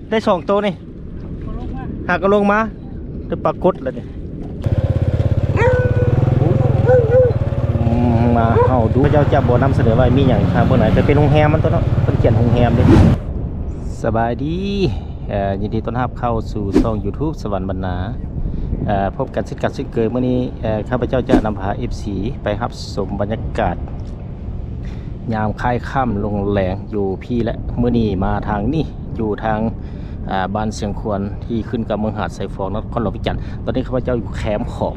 ໄດ້ສອງໂຕນີ້ ຫາກໍລົງມາ ໄດ້ປາກົດແລ້ວນີ້. ອືມ ມາເຮົາດູເຂົາເຈົ້າຈະບໍ່ນຳສະເໜີວ່າມີຫຍັງທາງເບື້ອງໃນ ແຕ່ເປັນໂຮງແຮມມັນຕົວະເນາະ ເພິ່ນຂຽນໂຮງແຮມເດ້. ສະບາຍດີ ເອີ ຍິນດີຕ້ອນຮັບເຂົ້າສູ່ຊ່ອງ YouTube ສະຫວັນບັນນາ. ເອີ ພົບກັນເຊັ່ນເກົ່າເຊັ່ນເຄີຍ ມື້ນີ້ ເອີ ຂ້າພະເຈົ້າຈະນຳພາ ເອັຟຊີ ໄປຮັບຊົມບັນຍາກາດ ຍາມຄ້າຍຄ່ຳລົງແລງຢູ່ພີ້ແຫຼະ. ມື້ນີ້ມາທາງນີ້ ຢູ່ທາງ ອາ ບ້ານຊຽງຄວນ ທີ່ຂຶ້ນກັບເມືອງຫາດຊາຍຟອງ ນະຄອນຫຼວງວຽງຈັນ. ຕອນນີ້ຂ້າພະເຈົ້າຢູ່ແຄມຂອງ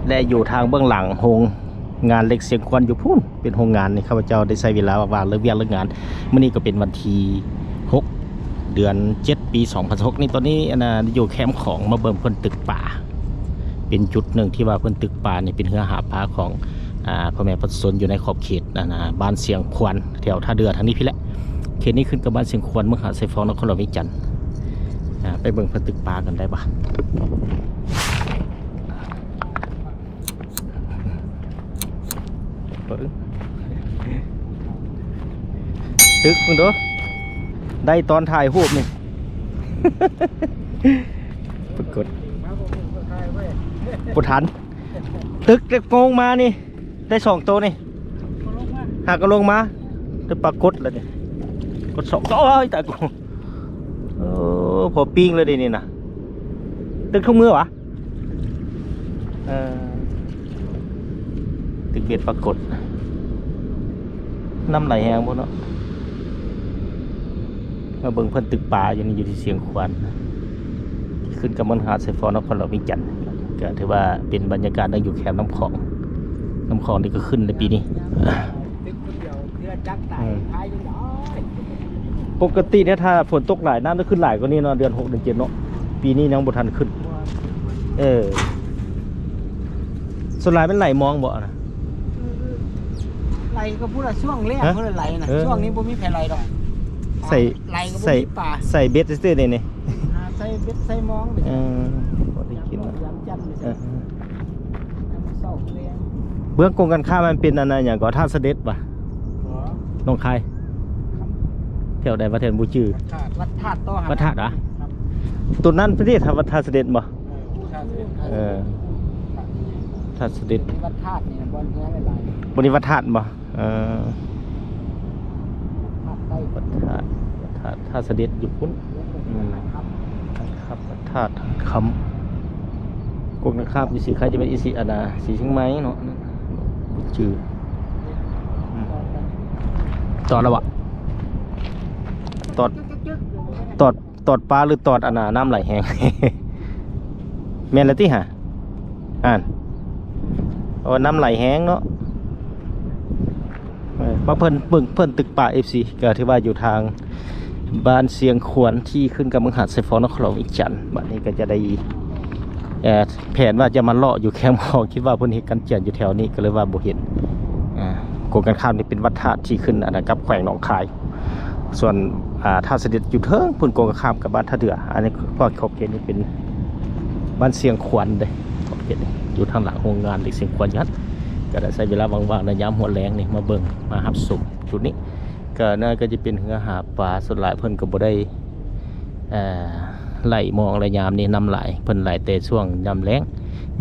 ແລະ ຢູ່ທາງເບື້ອງຫຼັງໂຮງງານເຫຼັກຊຽງຄວນຢູ່ພຸ້ນ ເປັນໂຮງງານນີ້. ຂ້າພະເຈົ້າໄດ້ໃຊ້ເວລາວ່າງໆ ເລີກວຽກເລີກງານ. ມື້ນີ້ກໍເປັນວັນທີຫົກ ເດືອນເຈັດ ປີສອງພັນຊາວຫົກນີ້. ຕອນນີ້ ອັນນ່າ ຢູ່ແຄມຂອງ ມາເບິ່ງເພິ່ນຕຶກປາ ເປັນຈຸດໜຶ່ງທີ່ວ່າເພິ່ນຕຶກປານີ້ ເປັນເຮືອຫາປາຂອງ ອ່າ ພໍ່ແມ່ປະຊາຊົນຢູ່ໃນຂອບເຂດ ອັນນ່າ ບ້ານຊຽງຄວນ ແຖວທ່າເດື່ອທາງນີ້ພີ້ແຫຼະ. ເຂດນີ້ຂຶ້ນກັບບ້ານຊຽງຄວນ ເມືອງຫາດຊາຍຟອງ ນະຄອນຫຼວງວຽງຈັນ. ອ່າ ໄປເບິ່ງເພິ່ນຕຶກປາກັນໄດ້ບໍ່? ເບິ່ງ ຕຶກເບິ່ງດູ ໄດ້ຕອນຖ່າຍຮູບນີ້ ປາກົດ ບໍ່ທັນ. ຕຶກແຕ່ໂມງມານີ້ ໄດ້ສອງໂຕນີ້ ຫາກໍລົງມາ ໄດ້ປາກົດແລ້ວນີ້. ກົດສອງ ໂອ້ຍ ຕາຍກູ ເອີ ພໍປີ້ງເລີຍເດນີ້ນະ. ຕຶກທຸກມື້ຫວາ? ເອີ ຕຶກເບັດປາກົດ ນ້ຳໄຫຼແຮງບໍ່ເນາະ. ມາເບິ່ງເພິ່ນຕຶກປາຢູ່ນີ້ ຢູ່ທີ່ຊຽງຄວານ ຂຶ້ນກັບເມືອງຫາດຊາຍຟອງ ນະຄອນຫຼວງວຽງຈັນ. ກໍຖືວ່າເປັນບັນຍາກາດໜຶ່ງຢູ່ແຄມນ້ຳຂອງ ນ້ຳຂອງນີ້ກໍຂຶ້ນໃນປີນີ້. ອືມ ປົກກະຕິເນຍ ຖ້າຝົນຕົກຫຼາຍ ນ້ຳຈະຂຶ້ນຫຼາຍກວ່ານີ້ເນາະ ເດືອນຫົກ ເດືອນເຈັດເນາະ. ປີນີ້ຍັງບໍ່ທັນຂຶ້ນ. ເອີ ສ່ວນຫຼາຍມັນໄຫຼມອງບໍ່ນະ? ເອີ ໄຫຼກໍພຸ້ນລະ ຊ່ວງແລ້ງພຸ້ນລະໄຫຼນະ. ເອີ ຊ່ວງນີ້ບໍ່ມີໃຜໄຫຼດອກ. ໃສ່ ໄຫຼກໍບໍ່ມີປາ ໃສ່ເບັດຊື່ໆນີ້ນີ້. ຫາໃສ່ເບັດໃສ່ມອງ. ເອີ ພໍໄດ້ກິນ. ເອີ ເບື້ອງກົງກັນຂ້າມມັນເປັນອັນນັ້ນຫຍັງກໍ ທາດສະເດັດຫວາ? ໜອງຄາຍ ແຖວໃດວະ ແຖວບໍ່ຈື່. ວັດທາດ ວັດທາດຫວາ? ຕົວນັ້ນເດ້ ວັດທາດສະເດັດບໍ່? ເອີ ທາດສະເດັດ ວັດທາດນີ້ ບ່ອນເຮືອຫຼາຍໆ ບໍ່ນີ້ວັດທາດບໍ່? ເອີ ວັດທາດ ວັດທາດ ທາດສະເດັດຢູ່ພຸ້ນ. ອືມ ທາດຄຳ ວັດທາດທາດຄຳ ກົງນາຄາບຢູ່ສີໄຄ ຈະເປັນອີຊີ ອັນນ່າ ສີຊຽງໃໝ່ເນາະ ບໍ່ຈື່. ອືມ ຕອດແລ້ວຫວາ? ຕອດ ຕອດ ຕອດປາ ຫຼື ຕອດ ອັນນ່າ ນ້ຳໄຫຼແຮງ ແມ່ນແລ້ວຕິຫາ? ອ່ານ ໂອ້ ນ້ຳໄຫຼແຮງເນາະ. ເອີ ມາເພິ່ນເບິ່ງເພິ່ນຕຶກປາ ເອັຟຊີ ກໍຖືວ່າຢູ່ທາງບ້ານຊຽງຄວນ ທີ່ຂຶ້ນກັບເມືອງຫາດຊາຍຟອງ ນະຄອນຫຼວງວຽງຈັນ. ບັດນີ້ກໍຈະໄດ້ ເອີ ແຜນວ່າຈະມາເລາະຢູ່ແຄມຂອງ ຄິດວ່າເພິ່ນເຮັດກັນຈຽນຢູ່ແຖວນີ້ ກໍເລີຍວ່າບໍ່ເຫັນ. ອ່າ ກົງກັນຂ້າມນີ້ເປັນວັດທາດທີ່ຂຶ້ນ ອັນນັ້ນ ກັບແຂວງໜອງຄາຍ. ສ່ວນ ອ່າ ທາດສະເດັດຢູ່ເທິງພຸ້ນ ກົງກັນຂ້າມກັບບ້ານທ່າເດື່ອ. ອັນນີ້ ພວກຂອບເຂດນີ້ເປັນບ້ານຊຽງຄວນເດ້ ຂອບເຂດນີ້ ຢູ່ທາງຫຼັງໂຮງງານເຫຼັກຊຽງຄວນຢູ່ຫັ້ນ. ກໍໄດ້ໃຊ້ເວລາວ່າງໆ ໃນຍາມຫົວແລງນີ້ ມາເບິ່ງ ມາຮັບຊົມຈຸດນີ້. ກໍໜ້າກໍຈະເປັນເຮືອຫາປາ ສ່ວນຫຼາຍເພິ່ນກໍບໍ່ໄດ້ ເອີ ໄຫຼມອງ ແລະ ຍາມນີ້ນ້ຳຫຼາຍ ເພິ່ນໄຫຼແຕ່ຊ່ວງຍາມແລງ.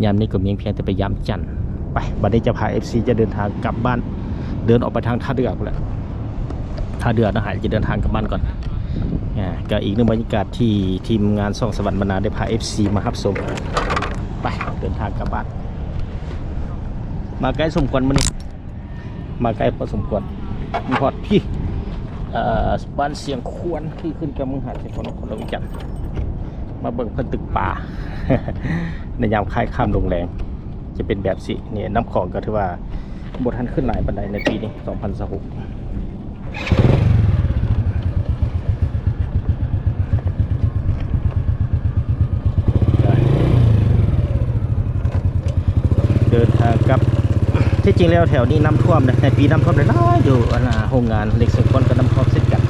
ຍາມນີ້ກໍມີພຽງແຕ່ໄປຢາມຈັນ. ໄປ ບັດນີ້ຈະພາ ເອັຟຊີ ຈະເດີນທາງກັບບ້ານ ເດີນອອກໄປທາງທ່າເດື່ອພຸ້ນແຫຼະ ທ່າເດື່ອນະຫາ ຈະເດີນທາງກັບບ້ານກ່ອນ. ອ່າ ກໍອີກໜຶ່ງບັນຍາກາດທີ່ທີມງານຊ່ອງສະຫວັນບັນນາໄດ້ພາ ເອັຟຊີ ມາຮັບຊົມ. ໄປ ເດີນທາງກັບບ້ານ. ມາໃກ້ສົມຄວນມື້ນີ້ ມາໃກ້ພໍສົມຄວນ ມາຮອດພີ້ ເອີ ບ້ານຊຽງຄວນ ທີ່ຂຶ້ນກັບເມືອງຫາດຊາຍຟອງ ນະຄອນຫຼວງວຽງຈັນ. ມາເບິ່ງເພິ່ນຕຶກປາ ໃນຍາມຄ້າຍຄ່ຳລົງແລງ ຈະເປັນແບບຊີ້. ນີ້ ນ້ຳຂອງກໍຖືວ່າບໍ່ທັນຂຶ້ນຫຼາຍປານໃດໃນປີນີ້ ສອງພັນຊາວຫົກ. ເດີນທາງກັບ ທີ່ຈິງແລ້ວແຖວນີ້ນ້ຳຖ້ວມເດ້ ໃນປີນ້ຳຖ້ວມຫຼາຍໆຢູ່. ອັນນ່າ ໂຮງງານເຫຼັກຊຽງຄວນກໍນ້ຳຖ້ວມເຊັ່ນກັນ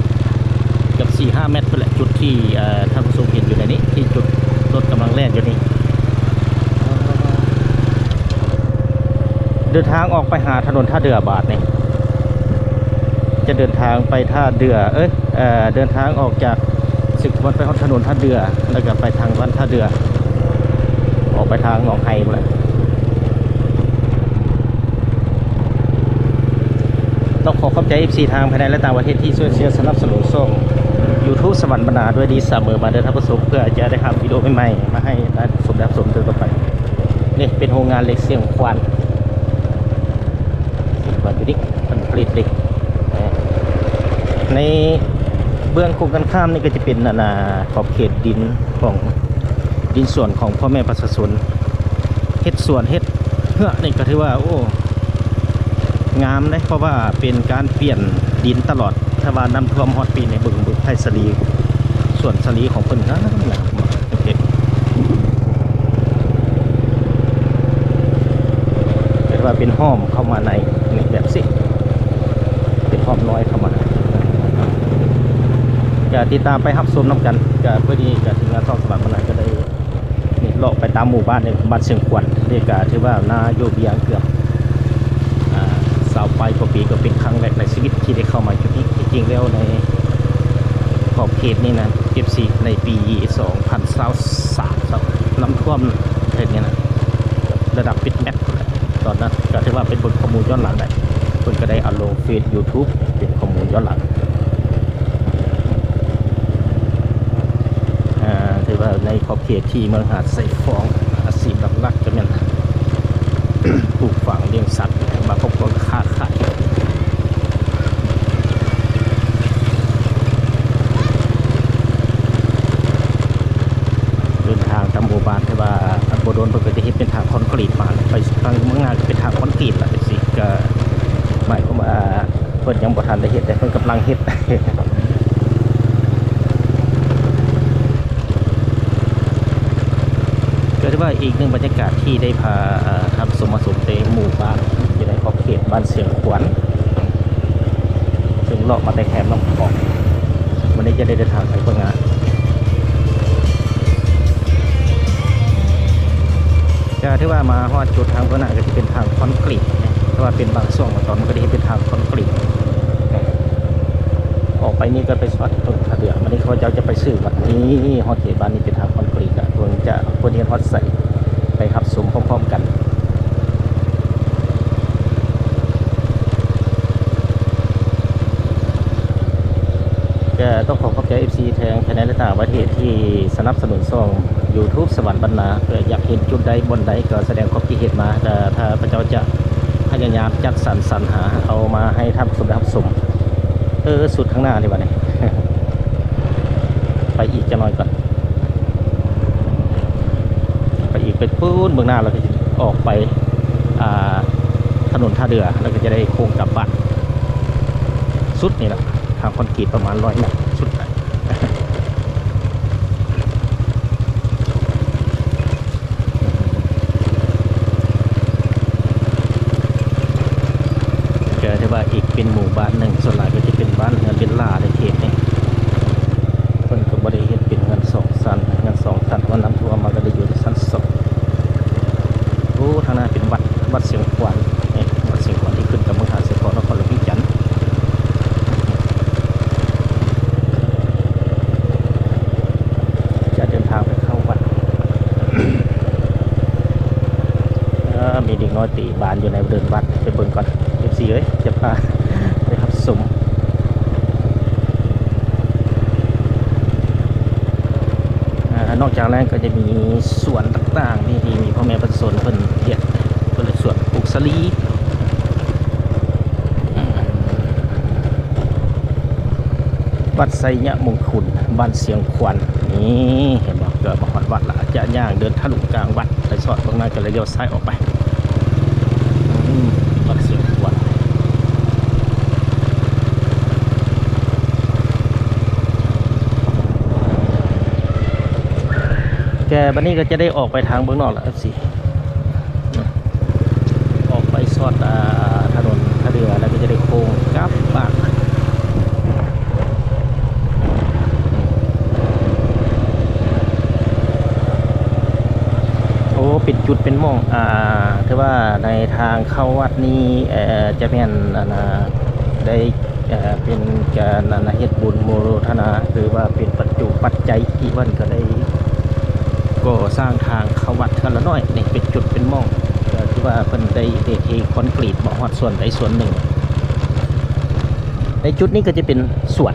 ເກືອບສີ່ຫ້າແມັດພຸ້ນແຫຼະ ຈຸດທີ່ ເອີ ທ່ານຜູ້ຊົມເຫັນຢູ່ໃນນີ້ ທີ່ຈຸດລົດກຳລັງແລ່ນຢູ່ນີ້. ເດີນທາງອອກໄປຫາຖະໜົນທ່າເດື່ອບາດນີ້ ຈະເດີນທາງໄປທ່າເດື່ອ ເອີຍ ເດີນທາງອອກຈາກ ເຊກວນໄປຮອດຖະໜົນທ່າເດື່ອ ແລ້ວກໍໄປທາງວັດທ່າເດື່ອ ອອກໄປທາງໜອງໄຮພຸ້ນແຫຼະ. ຕ້ອງຂໍຂອບໃຈເອັຟຊີທາງພາຍໃນ ແລະ ຕ່າງປະເທດທີ່ຊ່ວຍເຊຍສະໜັບສະໜູນຊ່ອງ YouTube ສະຫວັນບັນນາດ້ວຍດີສະເໝີມາເດີທ່ານຜູ້ຊົມ ເພື່ອຈະໄດ້ຮັບວິດີໂອໃໝ່ໆມາໃຫ້ທ່ານຜູ້ຊົມໄດ້ຮັບຊົມເທື່ອຕໍ່ໄປ. ນີ້ເປັນໂຮງງານເຫຼັກຊຽງຂວັນ ເຊຍງຂວັນຢູ່ນີ້ ເພິ່ນຜະລິດເຫຼັກ. ໃນເບື້ອງກົງກັນຂ້າມນີ້ກໍຈະເປັນ ອັນນ່າ ຂອບເຂດດິນຂອງ ດິນສວນຂອງພໍ່ແມ່ປະຊາຊົນ ເຮັດສວນເຮັດເຮືອນີ້ກໍຖືວ່າ ໂອ້ ງາມເດ້ ເພາະວ່າເປັນການປ່ຽນດິນຕະຫຼອດ. ຖ້າວ່ານ້ຳຖ້ວມຮອດປີນີ້ ເບິ່ງ ເບິ່ງໄຮ່ສາລີ ສວນສາລີຂອງເພິ່ນງາມໆ. ໂອເຄ ເຮັດວ່າເປັນຫ້ອມເຂົ້າມາໃນນີ້ແບບຊີ້ ເປັນຫ້ອມນ້ອຍເຂົ້າມາ. ກະຕິດຕາມໄປຮັບຊົມນຳກັນ. ກະມື້ນີ້ກະທີມງານຊ່ອງສະຫວັນບັນນາກະໄດ້ ນີ້ເລາະໄປຕາມໝູ່ບ້ານໃນບ້ານຊຽງຂວັນ ນີ້ກະຖືວ່ານາຢູ່ວຽງເກືອບ ອ່າ ຊາວປາຍກວ່າປີ ກໍເປັນຄັ້ງແລກໃນຊີວິດທີ່ໄດ້ເຂົ້າມາຈຸດນີ້. ທີ່ຈິງແລ້ວໃນຂອບເຂດນີ້ນະ ເອັຟຊີ ໃນປີສອງພັນຊາວສາມ ນ້ຳຖ້ວມເຂດນີ້ນະ ລະດັບປິດແມັດພຸ້ນແຫຼະ. ຕອນນັ້ນກໍຖືວ່າໄປເບິ່ງຂໍ້ມູນຍ້ອນຫຼັງໄດ້ ເພິ່ນກໍໄດ້ເອົາລົງເຟສ YouTube ເປັນຂໍ້ມູນຍ້ອນຫຼັງ. ອ່າ ຖືວ່າໃນຂອບເຂດທີ່ເມືອງຫາດຊາຍຟອງ ອາຊີບຫຼັກໆກໍແມ່ນປູກຝັງລ້ຽງສັດ ບາງຄອບຄົວກໍຄ້າຂາຍ. ເດີນທາງຕາມໝູ່ບ້ານ ແຕ່ວ່າບໍ່ດົນເພິ່ນກໍຈະເຮັດເປັນທາງຄອນກຣີດມາ ໄປທາງເມືອງໜ້າກໍເປັນທາງຄອນກຣີດລະ ຈັ່ງຊີ້ ກໍໝາຍຄວາມວ່າ ເພິ່ນຍັງບໍ່ທັນໄດ້ເຮັດ ແຕ່ເພິ່ນກຳລັງເຮັດ. ກໍຖືວ່າອີກໜຶ່ງບັນຍາກາດທີ່ໄດ້ພາ ເອີ ທ່ານຜູ້ຊົມມາຊົມເຕະໝູ່ບ້ານ ຢູ່ໃນຂອບເຂດບ້ານຊຽງຂວັນ ເຊິ່ງເລາະມາແຕ່ແຄມນ້ຳຂອງ. ວັນນີ້ຈະໄດ້ເດີນທາງໄປເບິ່ງງານ ກໍຖືວ່າມາຮອດຈຸດທາງເບື້ອງໜ້າກໍຈະເປັນທາງຄອນກຣີດ ແຕ່ວ່າເປັນບາງຊ່ວງບາງຕອນມັນກໍໄດ້ເຮັດເປັນທາງຄອນກຣີດ. ອອກໄປນີ້ກໍໄປຮອດຕົ້ນທ່າເຮືອ ບັດນີ້ເຂົາເຈົ້າຈະໄປຊື້ບັດນີ້ ຮອດເຂດບ້ານນີ້ເປັນທາງຄອນກຣີດລະ ເພິ່ນຈະ ເພິ່ນເຮັດຮອດໃສ ໄປຮັບຊົມພ້ອມໆກັນ. ກໍຕ້ອງຂໍຂອບໃຈເອັຟຊີທາງພາຍໃນ ແລະ ຕ່າງປະເທດທີ່ສະໜັບສະໜູນຊ່ອງ YouTube ສະຫວັນບັນນາ ເພື່ອຢາກເຫັນຈຸດໃດບ່ອນໃດກໍສະແດງຄວາມຄິດເຫັນມາ ແລະ ຂ້າພະເຈົ້າຈະພະຍາຍາມຈັດສັນສັນຫາເອົາມາໃຫ້ທ່ານຜູ້ຊົມໄດ້ຮັບຊົມ. ເອີ ສຸດຂ້າງໜ້ານີ້ບັດນີ້ ໄປອີກຈັກໜ້ອຍກ່ອນ ໄປອີກ ໄປພຸ້ນເບື້ອງໜ້າ ແລ້ວກໍຈະອອກໄປ ອ່າ ຖະໜົນທ່າເຮືອ ແລ້ວກໍຈະໄດ້ໂຄ້ງກັບບ້ານ. ສຸດນີ້ລະ ທາງຄອນກຣີດປະມານຮ້ອຍແມັດ ສຸດ. ກໍຖືວ່າອີກເປັນໝູ່ບ້ານໜຶ່ງ ສ່ວນຫຼາຍກໍຈະເປັນບ້ານເຮືອນວິລລາໃນເຂດນີ້ ເພິ່ນກໍບໍ່ໄດ້ເຮັດເປັນເຮືອນສອງຊັ້ນ ເຮືອນສອງຊັ້ນ ເພາະວ່ານ້ຳຖ້ວມມາກໍໄດ້ຢູ່ຊັ້ນສອງ. ໂອ້ ທາງໜ້າເປັນວັດ ວັດຊຽງຂວັນ ນີ້ ວັດຊຽງຂວັນທີ່ຂຶ້ນກັບເມືອງຫາດຊາຍຟອງ ນະຄອນຫຼວງວຽງຈັນ. ຈະເດີນທາງໄປເຂົ້າວັດ ເອີ ມີເດັກນ້ອຍຕີບານຢູ່ໃນເດີ່ນວັດ ໄປເບິ່ງກ່ອນ ເອັຟຊີເອີຍ ຈະພາໄປຮັບຊົມ. ອ່າ ນອກຈາກນັ້ນກໍຈະມີສວນຕ່າງໆ ທີ່ ທີ່ມີພໍ່ແມ່ປະຊາຊົນເພິ່ນເຮັດ ເພິ່ນເຮັດສວນປູກສາລີ. ວັດໄຊຍະມົງຄຸນ ບ້ານຊຽງຂວັນ ນີ້ເຫັນບໍ່? ເກືອບມາຮອດວັດລະ ຈະຍ່າງເດີນທະລຸກາງວັດໄປຊອດເບິ່ງໜ້າ ກໍເລີຍລ້ຽວຊ້າຍອອກໄປ. ອືມ ວັດຊຽງຂວັນ ແກບັດນີ້ກໍຈະໄດ້ອອກໄປທາງເບື້ອງນອກລະ ເອັຟຊີ. ອອກໄປຊອດ ອ່າ ຖະໜົນທ່າເຮືອ ແລ້ວກໍຈະໄດ້ໂຄ້ງກັບບ້ານ. ໂອ້ ເປັນຈຸດເປັນໝ່ອງ ອ່າ ຖືວ່າໃນທາງເຂົ້າວັດນີ້ ເອີ ຈະແມ່ນ ອັນນ່າ ໄດ້ ເປັນການອັນເຮັດບຸນໂມໂນທະນາ ຄືວ່າເປັນປັດຈຸປັດໄຈທີ່ເພິ່ນກໍໄດ້ກໍ່ສ້າງທາງເຂົ້າວັດເທື່ອລະໜ້ອຍ ນີ້ເປັນຈຸດເປັນໝ່ອງ ກໍຄືວ່າເພິ່ນໄດ້ເທຄອນກຣີດມາຮອດສ່ວນໃດສ່ວນໜຶ່ງ. ໃນຈຸດນີ້ກໍຈະເປັນສວນ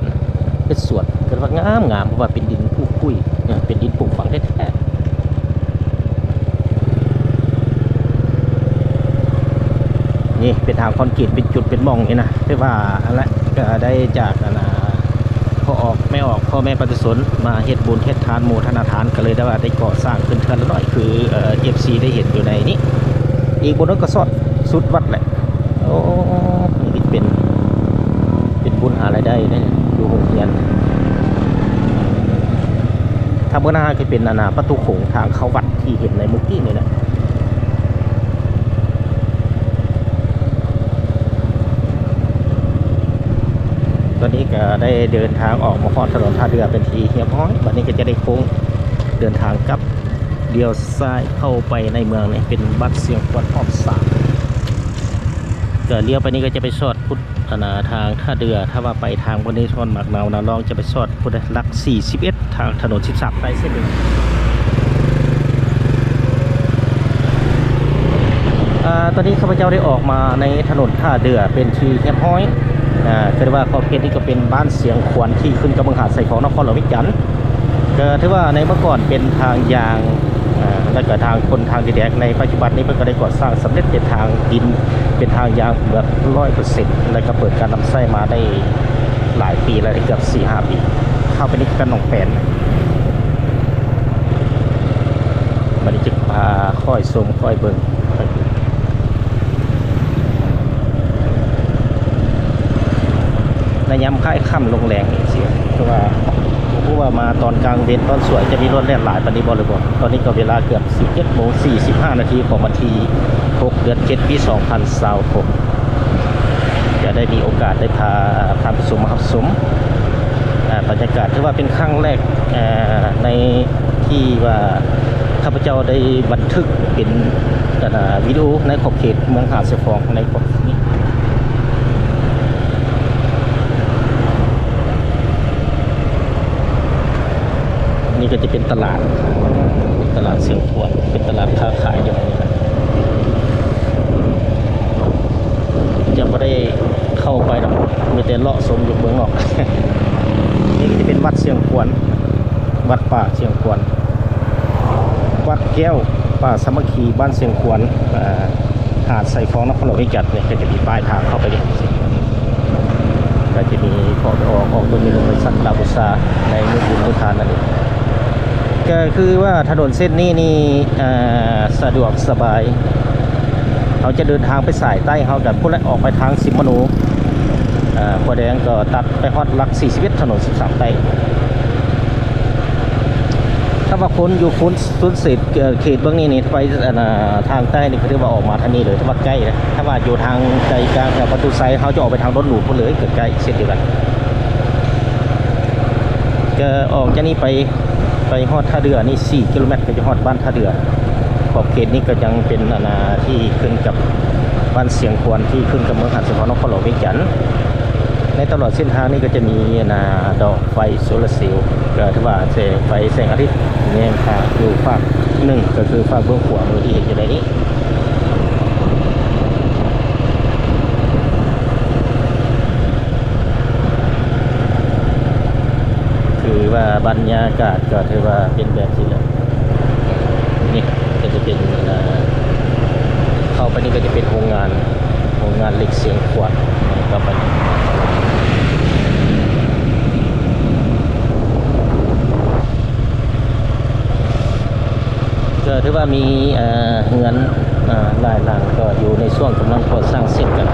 ເປັນສວນ ເພິ່ນວ່າງາມໆ ເພາະວ່າເປັນດິນປຸກກຸຍ ເປັນດິນປຸກຝັງແທ້ໆ. ນີ້ເປັນທາງຄອນກຣີດເປັນຈຸດເປັນໝ່ອງນີ້ນະ ແຕ່ວ່າຫັ້ນແຫຼະ ກໍໄດ້ຈາກອັນນ່າ ພໍ່ອອກແມ່ອອກ ພໍ່ແມ່ປະຊາຊົນມາເຮັດບຸນເຮັດທານໂມທະນາທານ ກໍເລີຍໄດ້ວ່າໄດ້ກໍ່ສ້າງຂຶ້ນເທື່ອລະໜ້ອຍ ຄືເອີ ເອັຟຊີ ໄດ້ເຫັນຢູ່ໃນນີ້ ອີກບໍ່ດົນກໍຊອດສຸດວັດແຫຼະ. ໂອ້ ນີ້ເປັນ ເປັນບຸນຫາລາຍໄດ້ເດ້ ຢູ່ໂຮງຮຽນ ທາງເບື້ອງໜ້າກໍເປັນອັນນ່າ ປະຕູໂຂງທາງເຂົ້າວັດທີ່ເຫັນໃນມື້ກີ້ນີ້ແຫຼະ. ຕອນນີ້ກໍໄດ້ເດີນທາງອອກມາຮອດຖະໜົນທ່າເດື່ອເປັນທີ່ຮຽບຮ້ອຍ ບັດນີ້ກໍຈະໄດ້ໂຄ້ງເດີນທາງກັບ ລ້ຽວຊ້າຍເຂົ້າໄປໃນເມືອງນີ້ ເປັນວັດຊຽງຂວັນຮອບສາມ ກໍລ້ຽວໄປນີ້ກໍຈະໄປຊອດພຸດ ອັນນ່າ ທາງທ່າເດື່ອ ຖ້າວ່າໄປທາງບໍ່ນີ້ ທາງໝາກນາວນາລອງ ຈະໄປຊອດພຸດຫຼັກສີ່ສິບເອັດ ທາງຖະໜົນສິບສາມໃຕ້ເສັ້ນນີ້. ອາ ຕອນນີ້ຂ້າພະເຈົ້າໄດ້ອອກມາໃນຖະໜົນທ່າເດື່ອເປັນທີ່ຮຽບຮ້ອຍ ອາ ຄືວ່າຂອບເຂດນີ້ກໍເປັນບ້ານຊຽງຂວັນທີ່ຂຶ້ນກັບເມືອງຫາດຊາຍຟອງ ນະຄອນຫຼວງວຽງຈັນ. ກໍຖືວ່າໃນເມື່ອກ່ອນເປັນທາງຢາງ ອາ ແລ້ວກໍທາງຄົນທາງດິນແດງ ໃນປັດຈຸບັນນີ້ເພິ່ນກໍໄດ້ກໍ່ສ້າງສຳເລັດເປັນທາງດິນ ເປັນທາງຢາງແບບຮ້ອຍເປີເຊັນ ແລ້ວກໍເປີດການນຳໃຊ້ມາໄດ້ຫຼາຍປີແລ້ວ ເກືອບສີ່ຫ້າປີ. ເຂົ້າໄປໃນແຂວງໜອງແປນ ບັດນີ້ຈະພາຂ້ອຍຊົມ ຄ່ອຍເບິ່ງ ໃນຍາມຄ້າຍຄ່ຳລົງແລງນີ້ຊິ ຄືວ່າ ບໍ່ຮູ້ວ່າມາຕອນກາງເວັນຕອນສວຍຈະມີລົດແລ່ນຫຼາຍປານນີ້ບໍ່ ຫຼືບໍ່. ຕອນນີ້ກໍເວລາເກືອບສິບເຈັດໂມງສີ່ສິບຫ້ານາທີຂອງວັນທີຫົກ ເດືອນເຈັດ ປີສອງພັນຊາວຫົກ ຈະໄດ້ມີໂອກາດໄດ້ພາທ່ານຜູ້ຊົມມາຮັບຊົມ ອາ ບັນຍາກາດ ຖືວ່າເປັນຄັ້ງແລກ ອາ ໃນທີ່ວ່າຂ້າພະເຈົ້າໄດ້ບັນທຶກເປັນ ອັນນ່າ ວິດີໂອໃນຂອບເຂດເມືອງຫາດຊາຍຟອງ ໃນຂອບເຂດນີ້. ນີ້ກໍຈະເປັນຕະຫຼາດ ເປັນຕະຫຼາດຊຽງຂວັນ ເປັນຕະຫຼາດຄ້າຂາຍຢູ່ໃນນີ້ນະ. ຈະບໍ່ໄດ້ເຂົ້າໄປດອກ ມີແຕ່ເລາະຊົມຢູ່ເບື້ອງນອກ. ນີ້ກໍຈະເປັນວັດຊຽງຂວັນ ວັດປ່າຊຽງຂວັນ ວັດແກ້ວປ່າສາມັກຄີ ບ້ານຊຽງຂວັນ ອາ ຫາດຊາຍຟອງ ນະຄອນຫຼວງວຽງຈັນ. ນີ້ກໍຈະມີປ້າຍທາງເຂົ້າໄປນີ້ ກໍຈະມີເຂົ້າໄປອອກ ອອກເບິ່ງ ໄປສັກກາລະບູຊາໃນມື້ບຸນມື້ທານນັ້ນເອງ. ກໍຄືວ່າຖະໜົນເສັ້ນນີ້ນີ້ ອາ ສະດວກສະບາຍ ເຮົາຈະເດີນທາງໄປສາຍໃຕ້ ເຮົາກໍພຸ້ນແຫຼະ ອອກໄປທາງສິມມະໂນ ອາ ຂົວແດງກໍຕັດໄປຮອດຫຼັກສີ່ສິບເອັດ ຖະໜົນສິບສາມໃຕ້. ຖ້າວ່າຄົນຢູ່ໂຊນເຂດ ເຂດເບື້ອງນີ້ນີ້ ໄປ ອັນນ່າ ທາງໃຕ້ນີ້ ກໍຖືວ່າອອກມາທາງນີ້ເລີຍ ຖືວ່າໃກ້ນະ. ຖ້າວ່າຢູ່ທາງໃຈກາງແຖວປະຕູໄຊ ເຮົາຈະອອກໄປທາງດອນໜູພຸ້ນເລີຍ ກໍໃກ້ເຊັ່ນດຽວກັນ. ກໍອອກຈາກນີ້ໄປ ໄປຮອດທ່າເດື່ອນີ້ສີ່ກິໂລແມັດ ກໍຈະຮອດບ້ານທ່າເດື່ອ. ຂອບເຂດນີ້ກໍຍັງເປັນ ອັນນ່າ ທີ່ຂຶ້ນກັບບ້ານຊຽງຂວັນ ທີ່ຂຶ້ນກັບເມືອງຫາດຊາຍຟອງ ນະຄອນຫຼວງວຽງຈັນ. ໃນຕະຫຼອດເສັ້ນທາງນີ້ກໍຈະມີ ອັນນ່າ ດອກໄຟໂຊລາເຊວ ກໍຖືວ່າແສງໄຟແສງອາທິດແຍງທາງຢູ່ຟາກໜຶ່ງ ກໍຄືຟາກເບື້ອງຂວາມືທີ່ເຫັນຢູ່ໃນນີ້. ຄືວ່າບັນຍາກາດກໍຖືວ່າເປັນແບບນີ້ແຫຼະ. ນີ້ກໍຈະເປັນ ເອີ ເຂົ້າໄປນີ້ກໍຈະເປັນໂຮງງານ ໂຮງງານເຫຼັກຊຽງຂວັນ ເຂົ້າໄປ ກໍຖືວ່າມີ ເອີ ເຮືອນ ເອີ ຫຼາຍຫຼັງກໍຢູ່ໃນຊ່ວງກຳລັງກໍ່ສ້າງເຊັ່ນກັນ.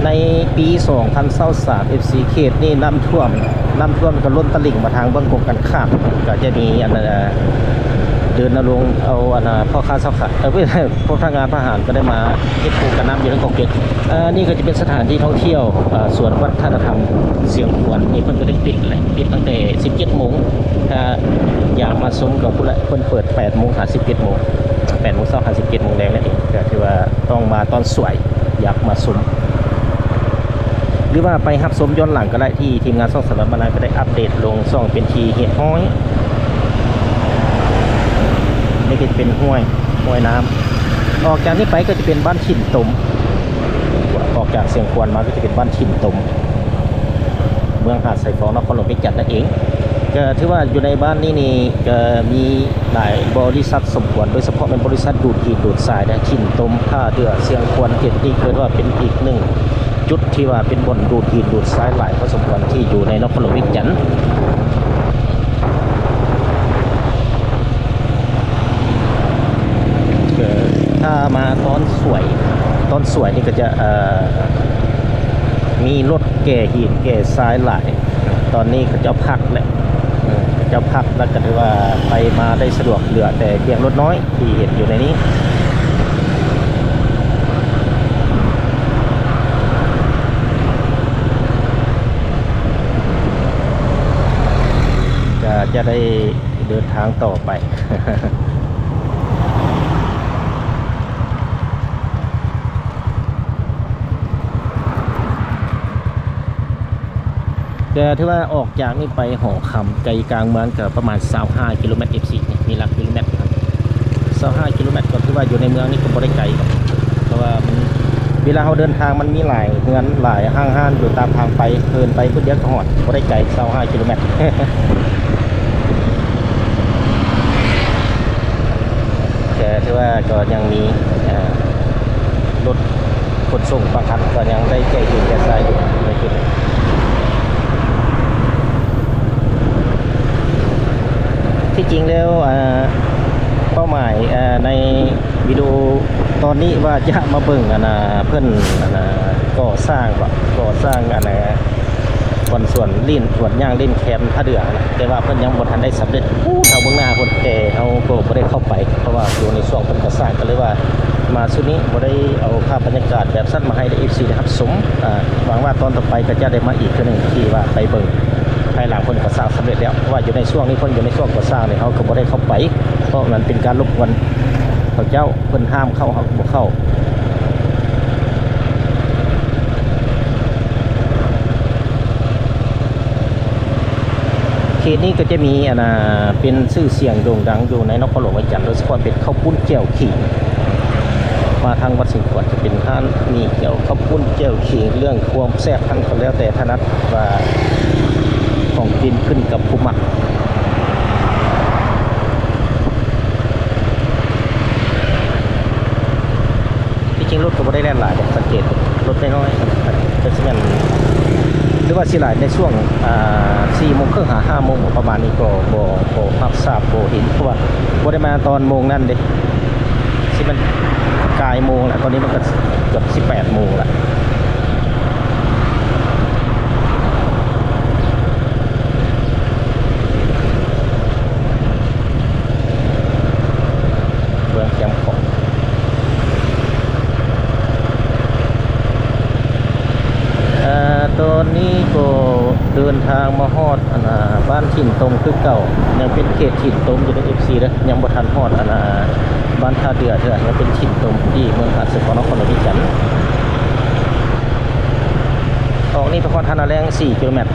ໃນປີສອງພັນຊາວສາມ ເອັຟຊີ ເຂດນີ້ນ້ຳຖ້ວມ ນ້ຳຖ້ວມກໍລົ້ນຕະລິ່ງມາທາງເບື້ອງກົງກັນຂ້າມ ກໍຈະມີອັນ ເດີນນະລົງເອົາອັນ ພໍ່ຄ້າຊາວຂາຍ ເອີ ພວກພະນັກງານທະຫານກໍໄດ້ມາເກັບກູ້ກັນນ້ຳຢູ່ໃນຂອບເຂດ. ເອີ ນີ້ກໍຈະເປັນສະຖານທີ່ທ່ອງທ່ຽວ ເອີ ສວນວັດທະນະທຳຊຽງຂວັນ ນີ້ເພິ່ນກໍໄດ້ປິດແຫຼະ ປິດຕັ້ງແຕ່ສິບເຈັດໂມງ. ຖ້າຢາກມາຊົມກໍພຸ້ນແຫຼະ ເພິ່ນເປີດແປດໂມງຫາສິບເຈັດໂມງ ແປດໂມງເຊົ້າຫາສິບເຈັດໂມງແລງນັ້ນເອງ. ກໍຖືວ່າຕ້ອງມາຕອນສວຍ ຢາກມາຊົມ. ຫຼືວ່າໄປຮັບຊົມຍ້ອນຫຼັງກໍໄດ້ ທີ່ທີມງານຊ່ອງສາລະວັດມານາກໍໄດ້ອັບເດດລົງຊ່ອງເປັນທີ່ຮຽບຮ້ອຍ. ນີ້ກໍຈະເປັນຫ້ວຍ ຫ້ວຍນ້ຳ ອອກຈາກນີ້ໄປກໍຈະເປັນບ້ານຖິ່ນຕົມ ອອກຈາກຊຽງຂວານມາກໍຈະເປັນບ້ານຖິ່ນຕົມ ເມືອງຫາດຊາຍຟອງ ນະຄອນຫຼວງວຽງຈັນນັ້ນເອງ. ກໍຖືວ່າຢູ່ໃນບ້ານນີ້ນີ້ກໍມີຫຼາຍບໍລິສັດສົມຄວນ ໂດຍສະເພາະແມ່ນບໍລິສັດດູດຫີນດູດຊາຍນະ ຖິ່ນຕົມ ທ່າເດື່ອ ຊຽງຂວານ ເຂດນີ້ເອີ້ນວ່າເປັນອີກໜຶ່ງຈຸດທີ່ວ່າເປັນບ່ອນດູດຫີນດູດຊາຍຫຼາຍພໍສົມຄວນທີ່ຢູ່ໃນນະຄອນຫຼວງວຽງຈັນ. ເອີ ຖ້າມາຕອນສວຍ ຕອນສວຍນີ້ກໍຈະ ເອີ ມີລົດແກ່ຫີນແກ່ຊາຍຫຼາຍ. ຕອນນີ້ເຂົາເຈົ້າພັກແຫຼະ ເອີ ເຂົາເຈົ້າພັກ ແລ້ວກໍຖືວ່າໄປມາໄດ້ສະດວກ ເຫຼືອແຕ່ພຽງລົດນ້ອຍທີ່ເຫັນຢູ່ໃນນີ້ ກໍຈະໄດ້ເດີນທາງຕໍ່ໄປ. ແຕ່ຖືວ່າອອກຈາກນີ້ໄປຫໍຄຳ ໄກກາງເມືອງກໍປະມານຊາວຫ້າກິໂລແມັດ ເອັຟຊີ ນີ້ ມີຫຼັກກິໂລແມັດ ຊາວຫ້າກິໂລແມັດ ກໍຖືວ່າຢູ່ໃນເມືອງນີ້ກໍບໍ່ໄດ້ໄກ ເພາະວ່າມັນ ເວລາເຮົາເດີນທາງມັນມີຫຼາຍເຮືອນ ຫຼາຍຫ້າງຮ້ານຢູ່ຕາມທາງໄປ ເດີນໄປພຸ້ນດຽວກໍຮອດ ບໍ່ໄດ້ໄກ ຊາວຫ້າກິໂລແມັດ. ແຕ່ຖືວ່າກໍຍັງມີ ເອີ ລົດຂົນສົ່ງບາງຄັນກໍຍັງໄດ້ແຈກຫີນແຈກຊາຍຢູ່ໃນຈຸດນີ້. ທີ່ຈິງແລ້ວ ເປົ້າໝາຍ ໃນວິດີໂອຕອນນີ້ວ່າຈະມາເບິ່ງ ອັນນ່າ ເພິ່ນ ອັນນ່າ ກໍ່ສ້າງ ກໍ່ສ້າງ ອັນນ່າ ບ່ອນສວນຫຼິ້ນ ສວນຍ່າງຫຼິ້ນແຄມທ່າເດື່ອນະ ແຕ່ວ່າເພິ່ນຍັງບໍ່ທັນໄດ້ສຳເລັດ. ໂອ້ ທາງເບື້ອງໜ້າພຸ້ນ ແຕ່ເຮົາກໍບໍ່ໄດ້ເຂົ້າໄປ ເພາະວ່າຢູ່ໃນຊ່ວງເພິ່ນກໍ່ສ້າງ ກໍເລີຍວ່າມາຊຸດນີ້ບໍ່ໄດ້ເອົາພາບບັນຍາກາດແບບສັ້ນມາໃຫ້ເອັຟຊີໄດ້ຮັບຊົມ. ອາ ຫວັງວ່າຕອນຕໍ່ໄປກໍຈະໄດ້ມາອີກເທື່ອໜຶ່ງ ທີ່ວ່າໄປເບິ່ງພາຍຫຼັງເພິ່ນກໍ່ສ້າງສຳເລັດແລ້ວ ເພາະວ່າຢູ່ໃນຊ່ວງນີ້ເພິ່ນຢູ່ໃນຊ່ວງກໍ່ສ້າງນີ້ ເຮົາກໍບໍ່ໄດ້ເຂົ້າໄປ ເພາະມັນເປັນການລົບກວນເຂົາເຈົ້າ ເພິ່ນຫ້າມເຂົ້າ ເຮົາກໍບໍ່ເຂົ້າ. ເຂດນີ້ກໍຈະມີ ອັນນ່າ ເປັນຊື່ສຽງໂດ່ງດັງຢູ່ໃນນະຄອນຫຼວງວຽງຈັນ ໂດຍສະເພາະເປັນເຂົ້າປຸ້ນແຈ່ວຂີງ. ມາທາງວັດສິງຂວານຈະເປັນຮ້ານໝີ່ແຈ່ວ ເຂົ້າປຸ້ນແຈ່ວຂີງ ເລື່ອງຄວາມແຊບນັ້ນກໍແລ້ວແຕ່ຖະໜັດ ວ່າຂອງກິນຂຶ້ນກັບຜູ້ມັກ. ທີ່ຈິງລົດກໍບໍ່ໄດ້ແລ່ນຫຼາຍເດ້ ສັງເກດລົດນ້ອຍໆ ກໍຊິແມ່ນ ຫຼືວ່າຊິຫຼາຍໃນຊ່ວງ ອ່າ ສີ່ໂມງເຄິ່ງຫາຫ້າໂມງປະມານນີ້ ກໍບໍ່ ບໍ່ຮັບຊາບ ບໍ່ເຫັນ ເພາະວ່າບໍ່ໄດ້ມາຕອນໂມງນັ້ນເດ້ ຊິແມ່ນກາຍໂມງແລ້ວ ຕອນນີ້ມັນກໍເກືອບສິບແປດໂມງແລ້ວ. ເມືອງແຄມຂອງ ເອີ ຕອນນີ້ກໍເດີນທາງມາຮອດ ອັນນ່າ ບ້ານຖິ່ນຕົມຄືເກົ່າ ຍັງເປັນເຂດຖິ່ນຕົມຢູ່ເດີ ເອັຟຊີເດີ ຍັງບໍ່ທັນຮອດ ອັນນ່າ ບ້ານທ່າເດື່ອເທື່ອ ຍັງເປັນຖິ່ນຕົມທີ່ເມືອງຫາດຊາຍຟອງ ນະຄອນຫຼວງວຽງຈັນ. ອອກນີ້ໄປຮອດທ່ານາແລ້ງສີ່ກິໂລແມັດ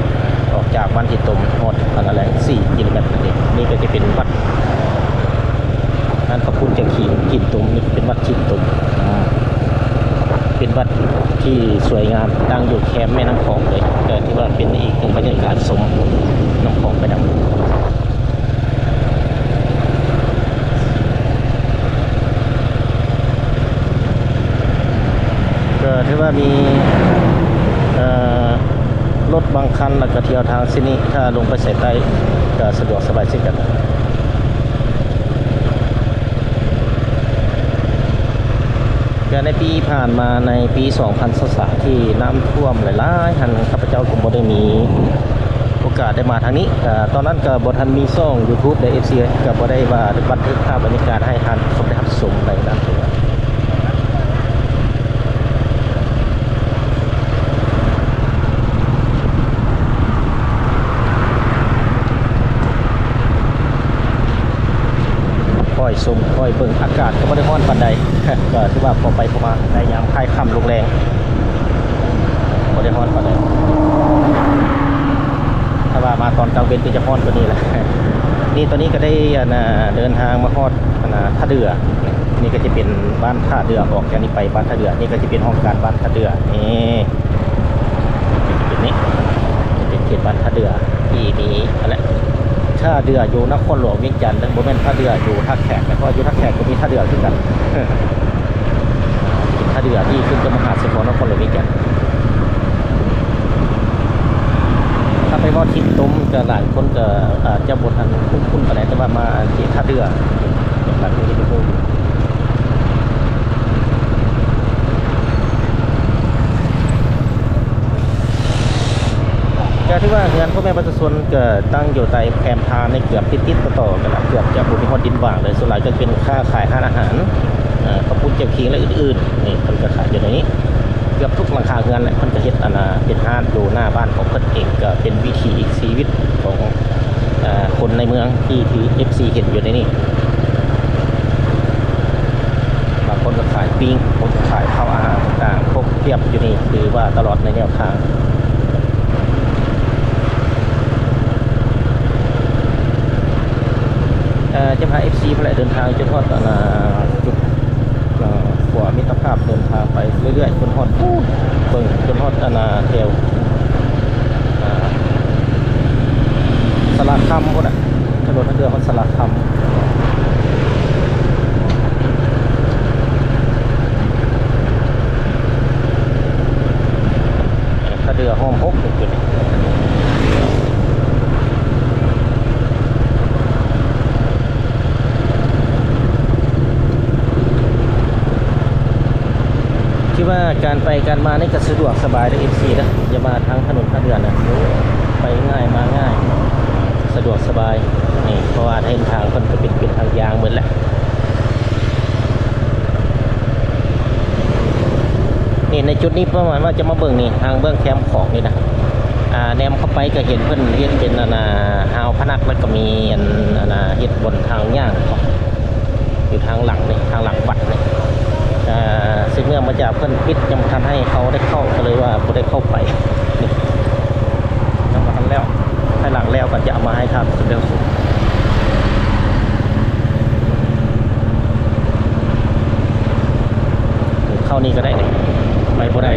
ອອກຈາກບ້ານຖິ່ນຕົມຮອດທ່ານາແລ້ງສີ່ກິໂລແມັດນັ້ນເອງ. ນີ້ກໍຈະເປັນວັດ ຮ້ານເຂົ້າປຸ້ນຈາກຫີນ ຖິ່ນຕົມ ນີ້ເປັນວັດຖິ່ນຕົມ ເປັນວັດທີ່ສວຍງາມ ຕັ້ງຢູ່ແຄມແມ່ນ້ຳຂອງເລີຍ ກໍຖືວ່າເປັນອີກໜຶ່ງບັນຍາກາດຊົມນ້ຳຂອງໄປນຳ. ກໍຖືວ່າມີ ເອີ ລົດບາງຄັນ ແລ້ວກໍທ່ຽວທາງເສັ້ນນີ້ ຖ້າລົງໄປສາຍໃຕ້ກໍສະດວກສະບາຍເຊັ່ນກັນ. ແຕ່ໃນປີຜ່ານມາ ໃນປີສອງພັນຊາວສາມ ທີ່ນ້ຳຖ້ວມຫຼາຍໆຫັ້ນ ຂ້າພະເຈົ້າກໍບໍ່ໄດ້ມີໂອກາດໄດ້ມາທາງນີ້. ເອີ ຕອນນັ້ນກໍບໍ່ທັນມີຊ່ອງຢູທູບເດີ ເອັຟຊີ ກໍບໍ່ໄດ້ວ່າບັນທຶກພາບບັນຍາກາດໃຫ້ທ່ານຜູ້ຊົມໄດ້ຮັບຊົມໃນນັ້ນເທື່ອ. ຄ່ອຍຊົມຄ່ອຍເບິ່ງ ອາກາດກໍບໍ່ໄດ້ຮ້ອນປານໃດ ກໍຖືວ່າພໍໄປພໍມາໃນຍາມຄ້າຍຄ່ຳລົງແລງ. ບໍ່ໄດ້ຮ້ອນປານໃດ. ຖ້າວ່າມາຕອນກາງເວັນກໍຈະຮ້ອນກວ່ານີ້ແຫຼະ. ນີ້ຕອນນີ້ກໍໄດ້ ອັນນ່າ ເດີນທາງມາຮອດ ອັນນ່າ ທ່າເດື່ອ. ນີ້ກໍຈະເປັນບ້ານທ່າເດື່ອ ອອກຈາກນີ້ໄປບ້ານທ່າເດື່ອ. ນີ້ກໍຈະເປັນຫ້ອງການບ້ານທ່າເດື່ອ. ນີ້ ຈະເປັນນີ້ ຈະເປັນເຂດບ້ານທ່າເດື່ອ ທີ່ມີ ອັນແຫຼະ ທ່າເດື່ອຢູ່ນະຄອນຫຼວງວຽງຈັນເດີ ບໍ່ແມ່ນທ່າເດື່ອຢູ່ທ່າແຂກນະ ເພາະວ່າຢູ່ທ່າແຂກກໍມີທ່າເດື່ອຄືກັນ. ເປັນທ່າເດື່ອທີ່ຂຶ້ນກັບມະຫາສະນະຄອນຫຼວງວຽງຈັນ. ຖ້າໄປເວົ້າທິດຕົມ ກໍຫຼາຍຄົນກໍອາດຈະບໍ່ທັນຄຸ້ນໆປານໃດ ແຕ່ວ່າມາທີ່ທ່າເດື່ອ ຫຼັກໆນີ້ຈະຮູ້. ກໍຖືວ່າເຮືອນພໍ່ແມ່ປະຊາຊົນກໍຕັ້ງຢູ່ໃຕ້ແຄມທາງນີ້ ເກືອບຕິດໆຕໍ່ໆກັນລະ ເກືອບຈະບໍ່ມີຮອດດິນຫວ່າງເລີຍ. ສ່ວນຫຼາຍກໍເປັນຄ້າຂາຍຮ້ານອາຫານ ເອີ ເຂົ້າປຸ້ນ ແຈ່ວຂິງ ແລະ ອື່ນໆ. ນີ້ເພິ່ນກໍຂາຍຢູ່ໃນນີ້ ເກືອບທຸກຫຼັງຄາເຮືອນແຫຼະ ເພິ່ນກໍເຮັດ ອັນນ່າ ເປັນຮ້ານຢູ່ໜ້າບ້ານຂອງເພິ່ນເອງ. ກໍເປັນວິຖີຊີວິດຂອງ ເອີ ຄົນໃນເມືອງທີ່ ທີ່ ເອັຟຊີ ເຫັນຢູ່ໃນນີ້. ບາງຄົນກໍຂາຍປີ້ງ ຄົນກໍຂາຍເຂົ້າອາຫານຕ່າງໆ ຄົບຄຽບຢູ່ນີ້ ຖືວ່າຕະຫຼອດໃນແນວທາງ. ເອີ ຈະພາ ເອັຟຊີ ພຸ້ນແຫຼະ ເດີນທາງຈົນຮອດ ອັນນ່າ ຈຸດ ເອີ ຂົວມິດຕະພາບ ເດີນທາງໄປເລື້ອຍໆ ຈົນຮອດພຸ້ນ ເບິ່ງຈົນຮອດ ອັນນ່າ ແຖວ ອ່າ ສາລາຄຳພຸ້ນນະ ຖະໜົນທາງເດີນຮອດສາລາຄຳ. ທ່າເຮືອຮ່ອມຫົກ ຈຸດນີ້ ທີ່ວ່າການໄປການມານີ້ກໍສະດວກສະບາຍເດີ ເອັຟຊີ ເດີ ຢ່າວ່າທາງຖະໜົນທາງເຮືອນນະ ໄປງ່າຍມາງ່າຍ ສະດວກສະບາຍ. ນີ້ ເພາະວ່າເສັ້ນທາງເພິ່ນກໍເປັນ ເປັນທາງຍາງໝົດແຫຼະ. ນີ້ໃນຈຸດນີ້ປະມານວ່າຈະມາເບິ່ງນີ້ ທາງເບື້ອງແຄມຂອງນີ້ນະ ອ່າ ແນມເຂົ້າໄປກໍເຫັນເພິ່ນເຮັດເປັນ ອັນນ່າ ຮາວພະນັກ ແລ້ວກໍມີ ອັນ ອັນນ່າ ເຮັດບ່ອນທາງຍ່າງຢູ່ທາງຫຼັງນີ້ ທາງຫຼັງວັດນີ້. ເອີ ສືບເນື່ອງມາຈາກເພິ່ນປິດ ຍັງບໍ່ທັນໃຫ້ເຮົາໄດ້ເຂົ້າ ກໍເລີຍວ່າບໍ່ໄດ້ເຂົ້າໄປ. ນີ້ ຍັງບໍ່ທັນແລ້ວ ພາຍຫຼັງແລ້ວກໍຈະເອົາມາໃຫ້ທ່ານເບິ່ງ. ເຂົ້ານີ້ກໍໄດ້ ໄປບໍ່ໄດ້.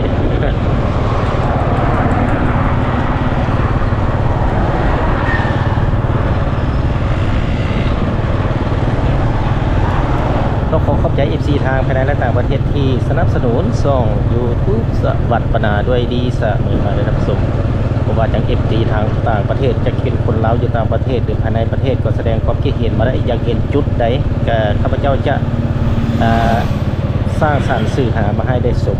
ຕ້ອງຂໍຂອບໃຈ ເອັຟຊີ ທາງພາຍໃນ ແລະ ຕ່າງປະເທດ ທີ່ສະໜັບສະໜູນຊ່ອງ YouTube ສະຫວັດປະນາດ້ວຍດີສະເໝີມາເດີທ່ານຜູ້ຊົມ. ບໍ່ວ່າຈັ່ງ ເອັຟຊີ ທາງຕ່າງປະເທດ ຈັກເປັນຄົນລາວຢູ່ຕ່າງປະເທດ ຫຼື ພາຍໃນປະເທດ ກໍສະແດງຄວາມຄິດເຫັນມາໄດ້ ຢາກເຫັນຈຸດໃດ ກໍຂ້າພະເຈົ້າຈະ ເອີ ສ້າງສັນສື່ຫາມາໃຫ້ໄດ້ຊົມ.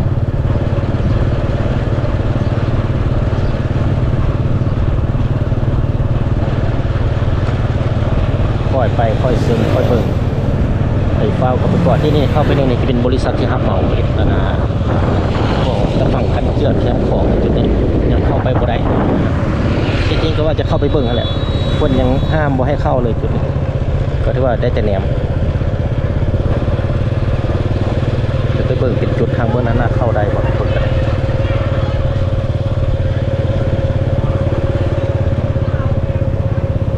ຄ່ອຍໄປ ຄ່ອຍເຊິ່ງ ຄ່ອຍເບິ່ງ ໄປຟ້າວເຂົ້າໄປກ່ອນ. ທີ່ນີ້ ເຂົ້າໄປໃນນີ້ຈະເປັນບໍລິສັດທີ່ຮັບເໝົາເຮັດ ອັນນ່າ ຂອງຕະຝັ່ງກັນເຈື່ອນແຄມຂອງຈຸດນີ້ ຍັງເຂົ້າໄປບໍ່ໄດ້. ທີ່ຈິງກໍວ່າຈະເຂົ້າໄປເບິ່ງຫັ້ນແຫຼະ ເພິ່ນຍັງຫ້າມບໍ່ໃຫ້ເຂົ້າເລີຍຈຸດນີ້. ກໍຖືວ່າໄດ້ແຕ່ແນມ ຈະໄປເບິ່ງເປັນຈຸດທາງເບື້ອງໜ້າ ເຂົ້າໄດ້ບໍ່ ເບິ່ງກັນ.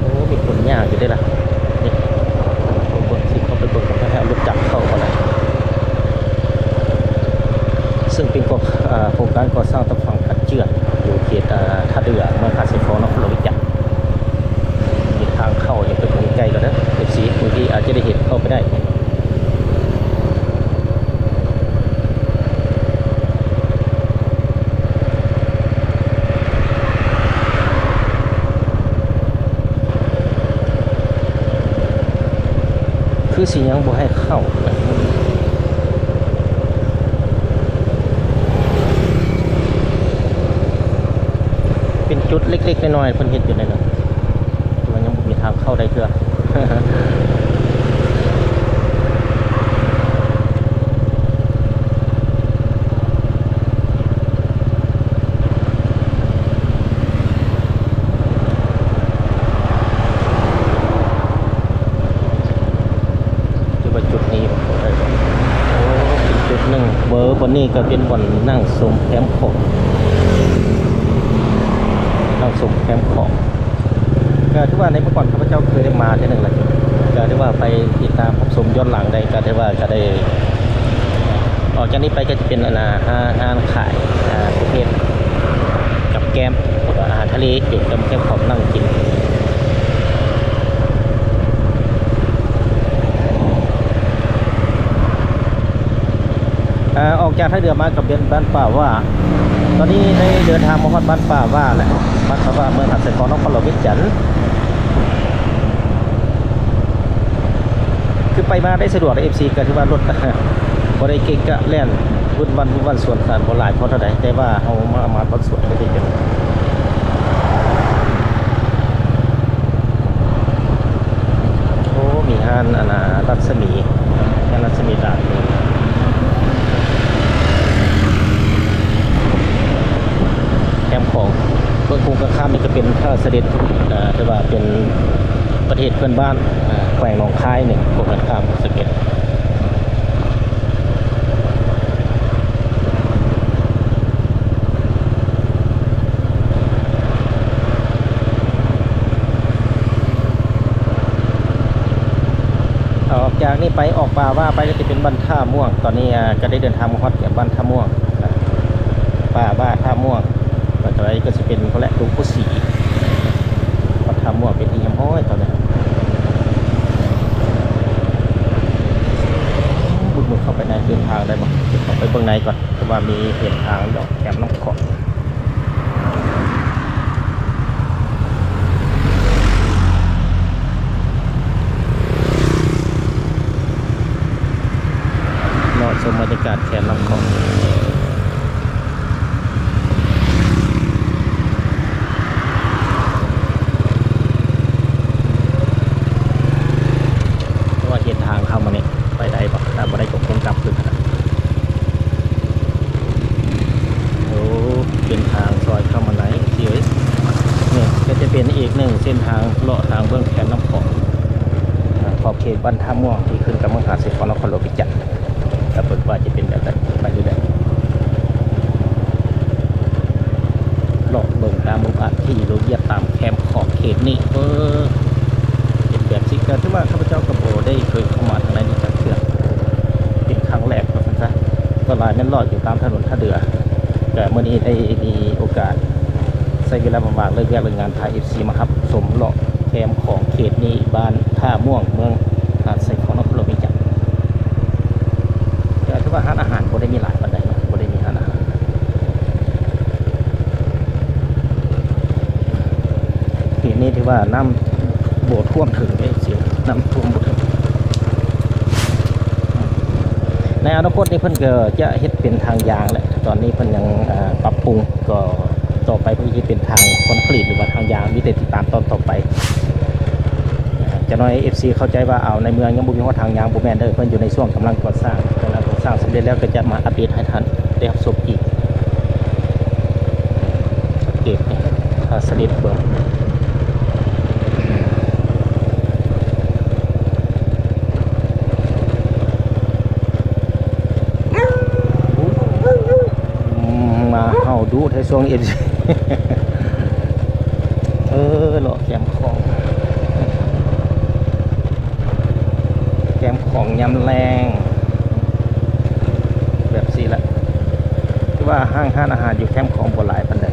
ໂອ້ ມີຄົນຍ່າງຢູ່ເດ້ລະ ນີ້ ເບິ່ງ ຊິເຂົ້າໄປເບິ່ງກັນ ໃຫ້ເອົາລົດຈັກເຂົ້າກ່ອນນະ. ເຊິ່ງເປັນ ເອີ ໂຄງການກໍ່ສ້າງຕະຝັ່ງກັນເຈື່ອນ ຢູ່ເຂດ ເອີ ທ່າເດື່ອ ເມືອງຫາດຊາຍຟອງ ນະຄອນຫຼວງວຽງຈັນ. ມີທາງເຂົ້າ ຍັງໄປເບິ່ງໃກ້ໆກ່ອນເດີ ເອັຟຊີ ບາງທີອາດຈະໄດ້ເຫັນເຂົ້າໄປໄດ້. ຄືຊິຍັງບໍ່ໃຫ້ເຂົ້າ ເປັນຈຸດເລັກໆນ້ອຍໆ ເພິ່ນເຮັດຢູ່ໃນນັ້ນ ແຕ່ວ່າຍັງບໍ່ມີທາງເຂົ້າໄດ້ເທື່ອ. ຈະວ່າຈຸດນີ້ບໍ່ໄດ້ບໍ່? ໂອ້ ເປັນຈຸດໜຶ່ງ ເບີບ່ອນນີ້ກໍເປັນບ່ອນນັ່ງຊົມແຄມຂອງ. ຊົມແຄມຂອງ ກໍຖືວ່າໃນເມື່ອກ່ອນຂ້າພະເຈົ້າເຄີຍໄດ້ມາເທື່ອໜຶ່ງແລ້ວ ກໍຖືວ່າໄປຕິດຕາມຮັບຊົມຍ້ອນຫຼັງໄດ້ ກໍຖືວ່າກໍໄດ້ ອອກຈາກນີ້ໄປກໍຈະເປັນ ອັນນ່າ ຮ້ານ ຮ້ານຂາຍ ອ່າ ປະເພດກັບແກ້ມ ແລ້ວກໍອາຫານທະເລ ເປັນກັບແກ້ມຂອງນັ່ງກິນ. ອ່າ ອອກຈາກທ່າເຮືອມາກໍເປັນບ້ານປ່າຫວ້າ ຕອນນີ້ໄດ້ເດີນທາງມາຮອດບ້ານປ່າຫວ້າແລ້ວ ບ້ານປ່າຫວ້າ ເມືອງຫາດຊາຍຟອງ ນະຄອນຫຼວງວຽງຈັນ ຄືໄປມາໄດ້ສະດວກເດ້ ເອັຟຊີ ກໍຖືວ່າລົດບໍ່ໄດ້ເກະກະແລ່ນວຸ້ນວັນ ວຸ້ນວັນ ສວນສານບໍ່ຫຼາຍພໍເທົ່າໃດ ແຕ່ວ່າເຮົາມາ ມາຕອນສວນກໍໄດ້ເປັນ ໂອ້ ມີຮ້ານ ອັນນ່າ ລັດສະໝີ ຮ້ານລັດສະໝີຫຼາຍ ແຄມຂອງ ເບື້ອງກົງກັນຂ້າມນີ້ກໍເປັນທ່າສະເດັດ ເອີ ຖືວ່າເປັນປະເທດເພື່ອນບ້ານ ເອີ ແຂວງໜອງຄາຍນີ້ ກົງກັນຂ້າມສະເດັດ. ອອກຈາກນີ້ໄປ ອອກປ່າຫວ້າໄປກໍຈະເປັນບ້ານທ່າມ່ວງ ຕອນນີ້ ອາ ກໍໄດ້ເດີນທາງມາຮອດແຖວບ້ານທ່າມ່ວງ ປ່າຫວ້າ ທ່າມ່ວງ ແລ້ວກໍໄປກໍຊິເປັນພຸ້ນແຫຼະ ດົງໂພສີ ຮອດທ່າມ່ວງເປັນທີ່ຮຽບຮ້ອຍຕອນນີ້ ບຸກເຂົ້າໄປໃນເດີນທາງໄດ້ບໍ່ ເຂົ້າໄປເບິ່ງໃນກ່ອນ ເພາະວ່າມີເສັ້ນທາງດອກແຄມນ້ຳຂອງ ເລາະຊົມບັນຍາກາດແຄມນ້ຳຂອງ ເພາະວ່າເສັ້ນທາງເຂົ້າມານີ້ໄປໄດ້ບໍ່ ຖ້າບໍ່ໄດ້ກໍຄົງກັບຄືນຫັ້ນນະ. ໂອ້ ເປັນທາງຊອຍເຂົ້າມາໃນ ເອີຍ ນີ້ກໍຈະເປັນອີກໜຶ່ງເສັ້ນທາງເລາະທາງເບື້ອງແຄມນ້ຳຂອງ ຂອບເຂດບ້ານທ່າມ່ວງ ທີ່ຂຶ້ນກັບເມືອງຫາດຊາຍຟອງ ນະຄອນຫຼວງວຽງຈັນ ກໍເບິ່ງວ່າຈະເປັນແບບໃດ ໄປເລື້ອຍໆ ເລາະເບິ່ງຕາມໝູ່ບ້ານທີ່ລົງວຽດຕາມແຄມຂອງເຂດນີ້ ເອີ ເປັນແບບນີ້ ກໍຖືວ່າຂ້າພະເຈົ້າກໍບໍ່ໄດ້ເຄີຍເຂົ້າມາທາງໃນນີ້ຈັກເທື່ອ ເປັນຄັ້ງແລກວ່າຊັ້ນຊະ ສ່ວນຫຼາຍແມ່ນເລາະຢູ່ຕາມຖະໜົນທ່າເຮືອ ກໍມື້ນີ້ໄດ້ມີໂອກາດໃຊ້ເວລາວ່າງໆ ເລີກວຽກເລີກງານ ພາ ເອັຟຊີ ມາຮັບຊົມເລາະແຄມຂອງເຂດນີ້ ບ້ານທ່າມ່ວງ ເມືອງຫາດຊາຍຟອງ ນະຄອນຫຼວງວຽງຈັນ ກໍຖືວ່າຮ້ານອາຫານບໍ່ໄດ້ມີຫຼາຍປານໃດເນາະ ບໍ່ໄດ້ມີຮ້ານອາຫານ ເຂດນີ້ຖືວ່ານ້ຳບໍ່ຖ້ວມເຖິງເດ້ ນ້ຳຖ້ວມບໍ່ເຖິງ ໃນອະນາຄົດນີ້ເພິ່ນກໍຈະເຮັດເປັນທາງຢາງແຫຼະ ຕອນນີ້ເພິ່ນຍັງ ເອີ ປັບປຸງ ກໍຕໍ່ໄປເພິ່ນຈະເຮັດເປັນທາງຄອນກຣີດ ຫຼືວ່າທາງຢາງ ມີແຕ່ຕິດຕາມຕອນຕໍ່ໄປ. ຈັກໜ້ອຍ ເອັຟຊີ ເຂົ້າໃຈວ່າ ເອົາ ໃນເມືອງຍັງບໍ່ມີຮອດທາງຍ່າງ ບໍ່ແມ່ນເດີ ເພິ່ນຢູ່ໃນຊ່ວງກຳລັງກໍ່ສ້າງ ເວລາກໍ່ສ້າງສຳເລັດແລ້ວກໍຈະມາອັບເດດໃຫ້ທ່ານໄດ້ຮັບຊົມອີກ. ສັງເກດ ຖ້າສະເດັດເບິ່ງ ໝາເຫົ່າດຸແທ້ຊ່ວງນີ້ ເອີ ເລາະແຄມຂອງ ແຄມຂອງຍາມແລງ ແບບຊີ້ລະ ຄືວ່າຫ້າງຮ້ານອາຫານຢູ່ແຄມຂອງບໍ່ຫຼາຍປານໃດ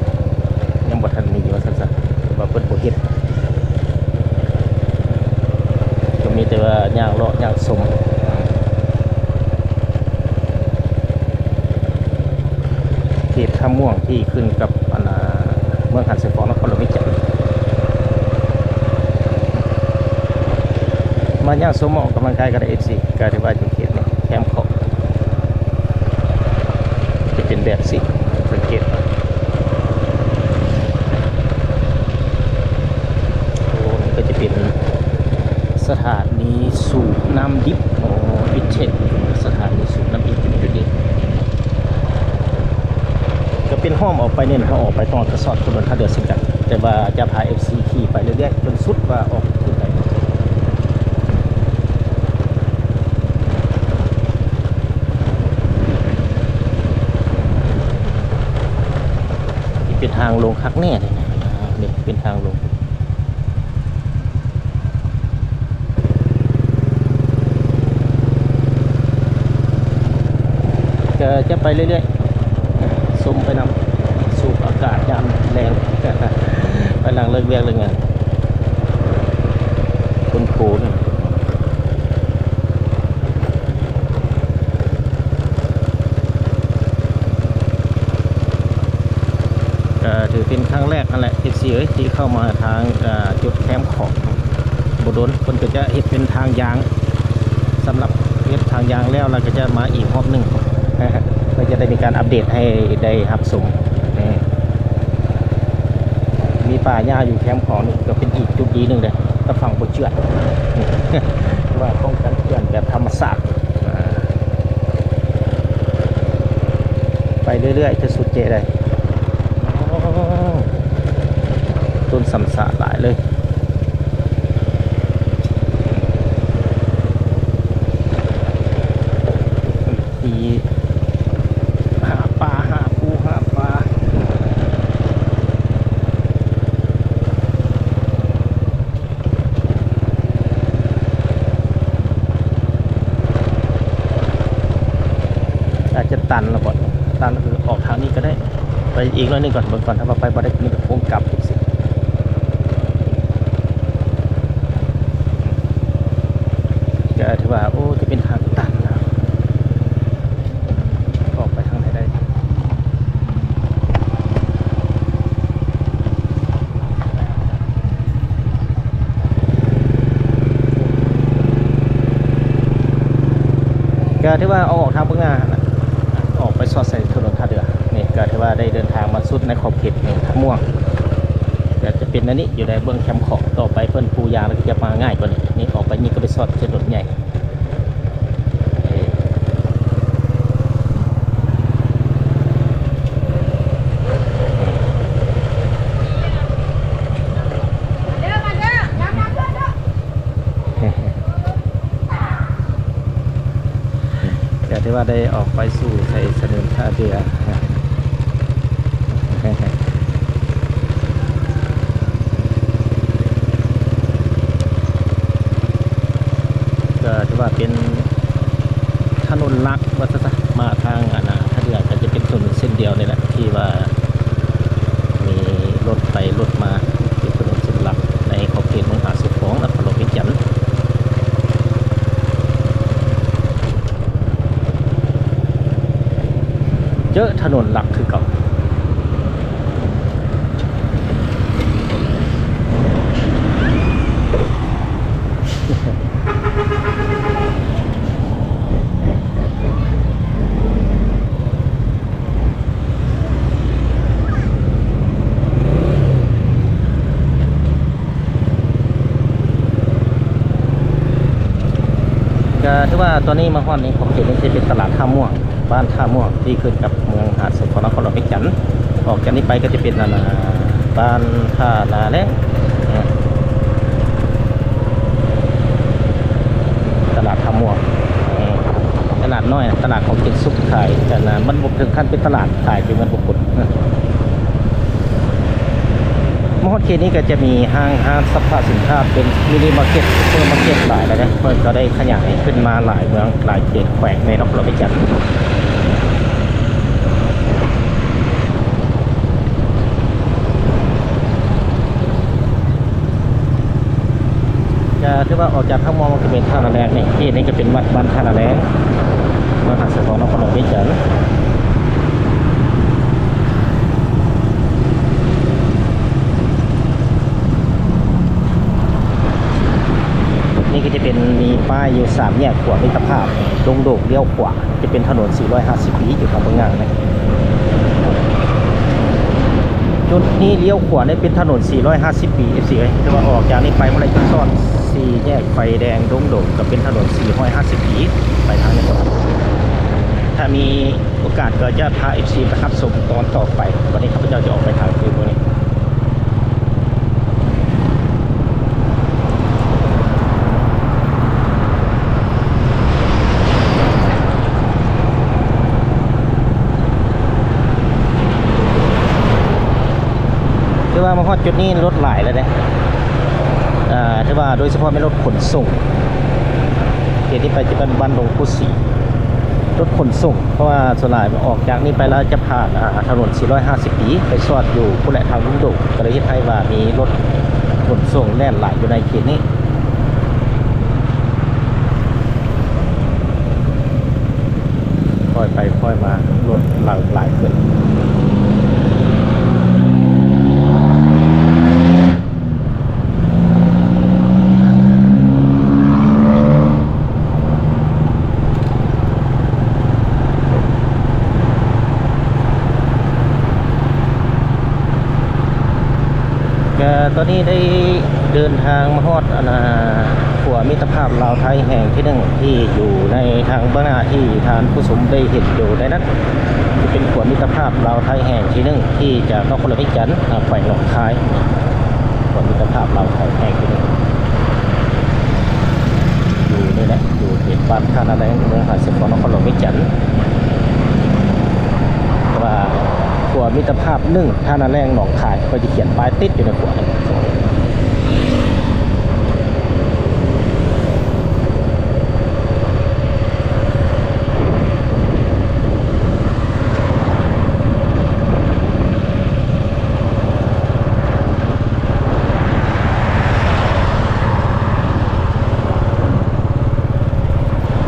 ຍັງບໍ່ທັນມີວ່າຊັ້ນຊະ ວ່າເພິ່ນບໍ່ເຮັດ ກໍມີແຕ່ວ່າຍ່າງເລາະຍ່າງຊົມ ເຂດທ່າມ່ວງທີ່ຂຶ້ນກັບ ອັນນ່າ ເມືອງຫາດຊາຍຟອງ ນະຄອນຫຼວງວຽງຈັນ ມາຍ່າງຊົມອອກກຳລັງກາຍກໍໄດ້ ເອັຟຊີ ກໍຖືວ່າຢູ່ເຂດນີ້ແຄມຂອງ ຈະເປັນແບບຊີ້ ສັງເກດ ໂອ້ ນີ້ກໍຈະເປັນສະຖານີສູບນ້ຳດິບ ໂອ້ ອິດເທັກ ສະຖານີສູບນ້ຳດິບຢູ່ນີ້ ກໍເປັນອ້ອມອອກໄປນີ້ນະ ເຮົາອອກໄປຕ້ອງກະສອດຖະໜົນທ່າເຮືອເຊັ່ນກັນ ແຕ່ວ່າຈະພາ ເອັຟຊີ ຂີ່ໄປເລື້ອຍໆ ຈົນສຸດວ່າອອກຈຸດໃດ. ນີ້ເປັນທາງລົງຄັກແນ່ເດ ນີ້ ເປັນທາງລົງ ກະຈະໄປເລື້ອຍໆ ຊົມໄປນຳ ສູດອາກາດຍາມແລງ ໄປຫຼັງເລີກວຽກເລີກງານ ຄົນໂພນ ກໍຖືເປັນຄັ້ງແລກຫັ້ນແຫຼະ ເອັຟຊີເອີຍ ທີ່ເຂົ້າມາທາງ ເອີ ຈຸດແຄມຂອງ ບໍ່ດົນເພິ່ນກໍຈະເຮັດເປັນທາງຢາງ ສຳລັບເຮັດທາງຢາງແລ້ວ ແລ້ວກໍຈະມາອີກຮອບໜຶ່ງ ເພື່ອຈະໄດ້ມີການອັບເດດໃຫ້ໄດ້ຮັບຊົມ ນີ້ ມີປ່າຫຍ້າຢູ່ແຄມຂອງນີ້ ກໍເປັນອີກຈຸດດີໜຶ່ງເດ້ ກັບຝັ່ງບໍ່ເຈື່ອນ ວ່າປ້ອງກັນເຈື່ອນແບບທຳມະຊາດ ໄປເລື້ອຍໆ ຈະສຸດເຈະໄດ໋ ໂອ້ ຕົ້ນສຳຊະຫຼາຍເລີຍ ທີ່ຫາປາ ຫາປູ ຫາປາ. ອາດຈະຕັນລະບໍ ຕັນ ອອກທາງນີ້ກໍໄດ້ ໄປອີກໜ້ອຍໜຶ່ງກ່ອນ ເບິ່ງກ່ອນ ຖ້າວ່າໄປບໍ່ໄດ້ ມີແຕ່ໂຄ້ງກັບຈັ່ງຊີ້ ກໍຖືວ່າ ໂອ້ ຈະເປັນທາງຕັນນະ ອອກໄປທາງໃດໄດ້? ກໍຖືວ່າເອົາອອກທາງເບື້ອງໜ້າຫັ້ນນະ ອອກໄປຊອດໃສ່ຖະໜົນທ່າເຮືອ ນີ້ກໍຖືວ່າໄດ້ເດີນທາງມາສຸດໃນຂອບເຂດເມືອງທ່າມ່ວງ ກໍຈະເປັນອັນນີ້ ຢູ່ໃນເບື້ອງແຄມຂອງ ຕໍ່ໄປເພິ່ນປູຢາງແລ້ວກໍຈະມາງ່າຍກວ່ານີ້ ນີ້ອອກໄປນີ້ກໍໄປຊອດຖະໜົນໃຫຍ່. ກໍຖືວ່າໄດ້ອອກໄປສູ່ໃສ່ຖະໜົນທ່າເຮືອ ກໍຖືວ່າເປັນຖະໜົນຫຼັກວ່າຊັ້ນຊະ ມາທາງອັນນ່າທ່າເຮືອ ກໍຈະເປັນຖະໜົນເສັ້ນດຽວນີ້ແຫຼະ ທີ່ວ່າມີລົດໄປລົດມາ ເປັນຖະໜົນເສັ້ນຫຼັກໃນຂອບເຂດເມືອງຫາດຊາຍຟອງ ນະຄອນຫຼວງວຽງຈັນ. ເຈີຖະໜົນຫຼັກຄືເກົ່າ. ກໍຖືວ່າຕອນນີ້ມາຮອດໃນຂອບເຂດນີ້ຈະເປັນຕະຫຼາດທ່າມ່ວງ ບ້ານທ່າມ່ວງ ທີ່ຂຶ້ນກັບເມືອງຫາດຊາຍຟອງ ນະຄອນຫຼວງວຽງຈັນ. ອອກຈາກນີ້ໄປກໍຈະເປັນ ອັນນ່າ ບ້ານທ່ານາແລ້ງ ຕະຫຼາດທ່າມ່ວງ ຕະຫຼາດນ້ອຍ ຕະຫຼາດຂອງກິນຊຸກຂາຍ ແຕ່ນະ ມັນບໍ່ເຖິງຂັ້ນເປັນຕະຫຼາດຂາຍເປັນເງິນບຸກຄົນ. ມາຮອດເຂດນີ້ກໍຈະມີຫ້າງຮ້ານສັບພະສິນຄ້າ ເປັນມິນິມາເກັດ ຊຸບເປີມາເກັດຫຼາຍແລ້ວເດ້ ເພິ່ນກໍໄດ້ຂະຫຍາຍຂຶ້ນມາຫຼາຍເມືອງ ຫຼາຍເຂດແຂວງໃນນະຄອນຫຼວງວຽງຈັນ. ກະຖືວ່າອອກຈາກທ່າມ່ວງ ມັນກະເປັນທ່ານາແລ້ງນີ້ ເຂດນີ້ກະເປັນວັດບ້ານທ່ານາແລ້ງ ເມືອງຫາດຊາຍຟອງ ນະຄອນຫຼວງວຽງຈັນ. ນີ້ກະຈະເປັນ ມີປ້າຍຢູ່ສາມແຍກຂົວມິດຕະພາບ ດົງໂດກ ລ້ຽວຂວາ ຈະເປັນຖະໜົນສີ່ຮ້ອຍຫ້າສິບປີ ຢູ່ທາງເບື້ອງໜ້ານີ້. ຈຸດນີ້ລ້ຽວຂວານີ້ເປັນຖະໜົນສີ່ຮ້ອຍຫ້າສິບປີ ເອັຟຊີເອີຍ ແຕ່ວ່າອອກຈາກນີ້ໄປບໍ່ໄດ້ ຈະຊອດສີ່ແຍກໄຟແດງດົງໂດກ ກະເປັນຖະໜົນສີ່ຮ້ອຍຫ້າສິບປີ ໄປທາງນີ້. ຖ້າມີໂອກາດກະຈະພາເອັຟຊີໄປຮັບຊົມຕອນຕໍ່ໄປ. ວັນນີ້ຂ້າພະເຈົ້າຈະອອກໄປທາງຄືນມື້ນີ້. ແຕ່ວ່າມາ ຮອດຈຸດນີ້ລົດຫຼາຍແລ້ວເດ້ ເອີ ຖືວ່າໂດຍສະເພາະແມ່ນລົດຂົນສົ່ງ ເຂດນີ້ໄປຈະເປັນບ້ານດົງພູສີ ລົດຂົນສົ່ງ ເພາະວ່າສ່ວນຫຼາຍອອກຈາກນີ້ໄປແລ້ວຈະຜ່ານ ອ່າ ຖະໜົນສີ່ຮ້ອຍຫ້າສິບປີ ໄປຊອດຢູ່ພຸ້ນແຫຼະ ທາງລຸ່ມດົງ ກໍເລີຍເຮັດໃຫ້ວ່າມີລົດຂົນສົ່ງແລ່ນຫຼາຍຢູ່ໃນເຂດນີ້. ຄ່ອຍໄປຄ່ອຍມາ ລົດຫຼາຍຂຶ້ນ. ກະຕອນນີ້ໄດ້ເດີນທາງມາຮອດ ອັນນ່າ ຂົວມິດຕະພາບລາວໄທແຫ່ງທີໜຶ່ງ ທີ່ຢູ່ໃນທາງເບື້ອງໜ້າທີ່ທ່ານຜູ້ຊົມໄດ້ເຫັນຢູ່ໃນນັ້ນ ຈະເປັນຂົວມິດຕະພາບລາວໄທແຫ່ງທີໜຶ່ງ ທີ່ຈາກນະຄອນຫຼວງວຽງຈັນ ອາ ແຂວງໜອງຄາຍ. ຂົວມິດຕະພາບລາວໄທແຫ່ງທີໜຶ່ງ ຢູ່ນີ້ແຫຼະ ຢູ່ເຂດບ້ານທ່ານາແລງ ເມືອງຫາດຊາຍຟອງ ນະຄອນຫຼວງວຽງຈັນ. ເພາະວ່າຂົວມິດຕະພາບໜຶ່ງ ທ່ານາແລງ ໜອງຄາຍ ເຂົາຈະຂຽນປ້າຍຕິດຢູ່ໃນຂົວຫັ້ນ.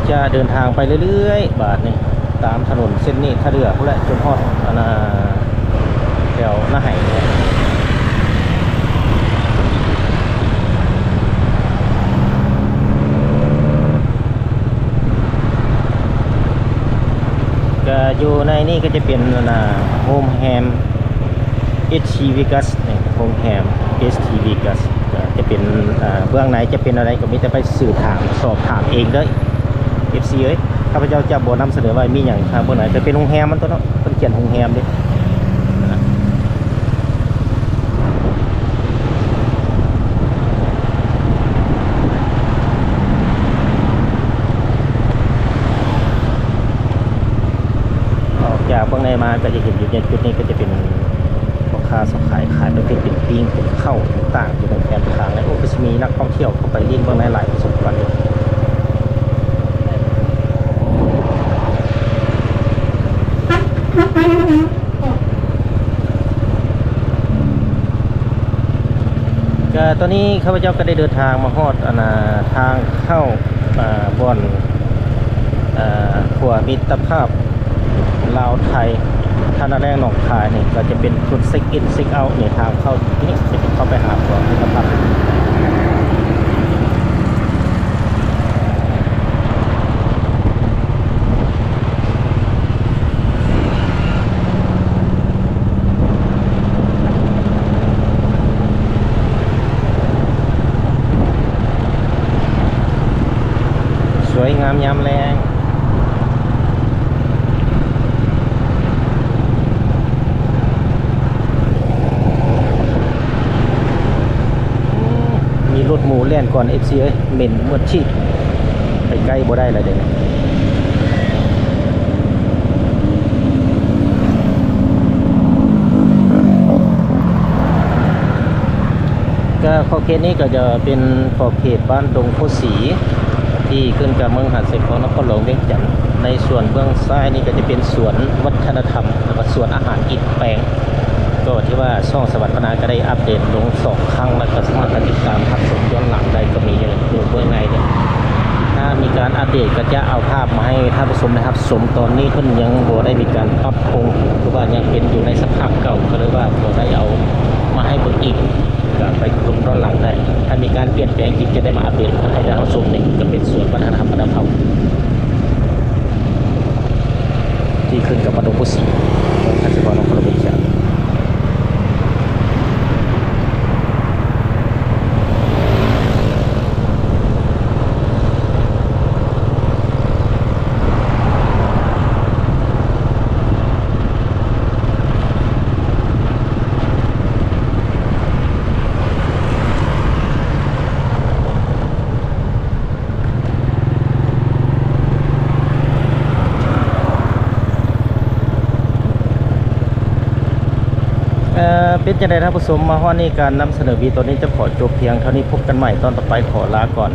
ຈະເດີນທາງໄປເລື້ອຍໆ ບາດນີ້ ຕາມຖະໜົນເສັ້ນນີ້ ທ່າເຮືອພຸ້ນແຫຼະ ຈົນຮອດ ອັນນ່າ ແຖວນາໄຫ. ກະຢູ່ໃນນີ້ກະຈະເປັນ ອັນນ່າ ໂຮງແຮມ ເອສທີ ເວກັສ ນີ້ ໂຮງແຮມ ເອສທີ ເວກັສ ກະຈະເປັນ ອາ ເບື້ອງໃນຈະເປັນແນວໃດ ກະມີແຕ່ໄປສືບຖາມ ສອບຖາມເອງເດີ ເອັຟຊີ ເອີຍ. ຂ້າພະເຈົ້າຈະບໍ່ນຳສະເໜີວ່າມີຫຍັງທາງເບື້ອງໃນ ກະເປັນໂຮງແຮມມັນຕົວະເນາະ ເພິ່ນຂຽນໂຮງແຮມເດ້. ອອກຈາກເບື້ອງໃນມາກະຈະເຫັນຢູ່ໃນຈຸດນີ້ກະຈະເປັນພໍ່ຄ້າຊາວຂາຍ ຂາຍປະເພດເປັນປີ້ງ ເປັນເຂົ້າຕ່າງໆ ຢູ່ໃນແຄມທາງ ແລະ ໂອ້ ກະຊິມີນັກທ່ອງທ່ຽວເຂົ້າໄປຫຼິ້ນເບື້ອງໃນຫຼາຍພໍສົມຄວນ. ກະຕອນນີ້ຂ້າພະເຈົ້າກະໄດ້ເດີນທາງມາຮອດ ອັນນ່າ ທາງເຂົ້າ ອ່າ ບ່ອນ ເອີ ຂົວມິດຕະພາບລາວໄທ ທ່ານາແລງ ໜອງຄາຍນີ້ ກະຈະເປັນຈຸດເຊັກອິນເຊັກເອົານີ້ ທາງເຂົ້ານີ້ຈະເປັນເຂົ້າໄປຫາຂົວມິດຕະພາບ. ສວຍງາມຍາມແລງ. ມີລົດໝູແລ່ນກ່ອນ ເອັຟຊີ ເອີຍ ເໝັນໝົດທີ່ ໄປໃກ້ບໍ່ໄດ້ລະເດ. ກະຂອບເຂດນີ້ກະຈະເປັນຂອບເຂດບ້ານດົງໂພສີ ທີ່ຂຶ້ນກັບເມືອງຫາດຊາຍຟອງ ນະຄອນຫຼວງວຽງຈັນ. ໃນສ່ວນເບື້ອງຊ້າຍນີ້ກະຈະເປັນສວນວັດທະນະທຳ ແລ້ວກະສວນອາຫານອິດແປງ. ກໍຖືວ່າຊ່ອງສະຫວັນພະນາກະໄດ້ອັບເດດລົງສອງຄັ້ງ ແລ້ວກະສາມາດຕິດຕາມຮັບຊົມຍ້ອນຫຼັງໄດ້ ກະມີຢູ່ເບື້ອງໃນນີ້. ຖ້າມີການອັບເດດກະຈະເອົາພາບມາໃຫ້ທ່ານຜູ້ຊົມໄດ້ຮັບຊົມ. ຕອນນີ້ເພິ່ນຍັງບໍ່ໄດ້ມີການປັບປຸງ ຄືວ່າຍັງເປັນຢູ່ໃນສະພາບເກົ່າ ກະເລີຍວ່າບໍ່ໄດ້ເອົາມາໃຫ້ເບິ່ງອີກ. ກະໄປຊົມຍ້ອນຫຼັງໄດ້ ຖ້າມີການປ່ຽນແປງອີກຈະໄດ້ມາອັບເດດໃຫ້ທ່ານຜູ້ຊົມນີ້. ກະເປັນສວນວັດທະນະທຳບັນດາເຜົ່າ ທີ່ຂຶ້ນກັບວັດດົງໂພສີ ເມືອງຫາດຊາຍຟອງ ນະຄອນຫຼວງວຽງຈັນ. ເ ເປັນຈັ່ງໃດທ່ານຜູ້ຊົມ ມາຮອດນີ້ການນຳສະເໜີວີດີໂອນີ້ຈະຂໍຈົບພຽງເທົ່ານີ້ ພົບກັນໃໝ່ຕອນຕໍ່ໄປ ຂໍລາກ່ອນ.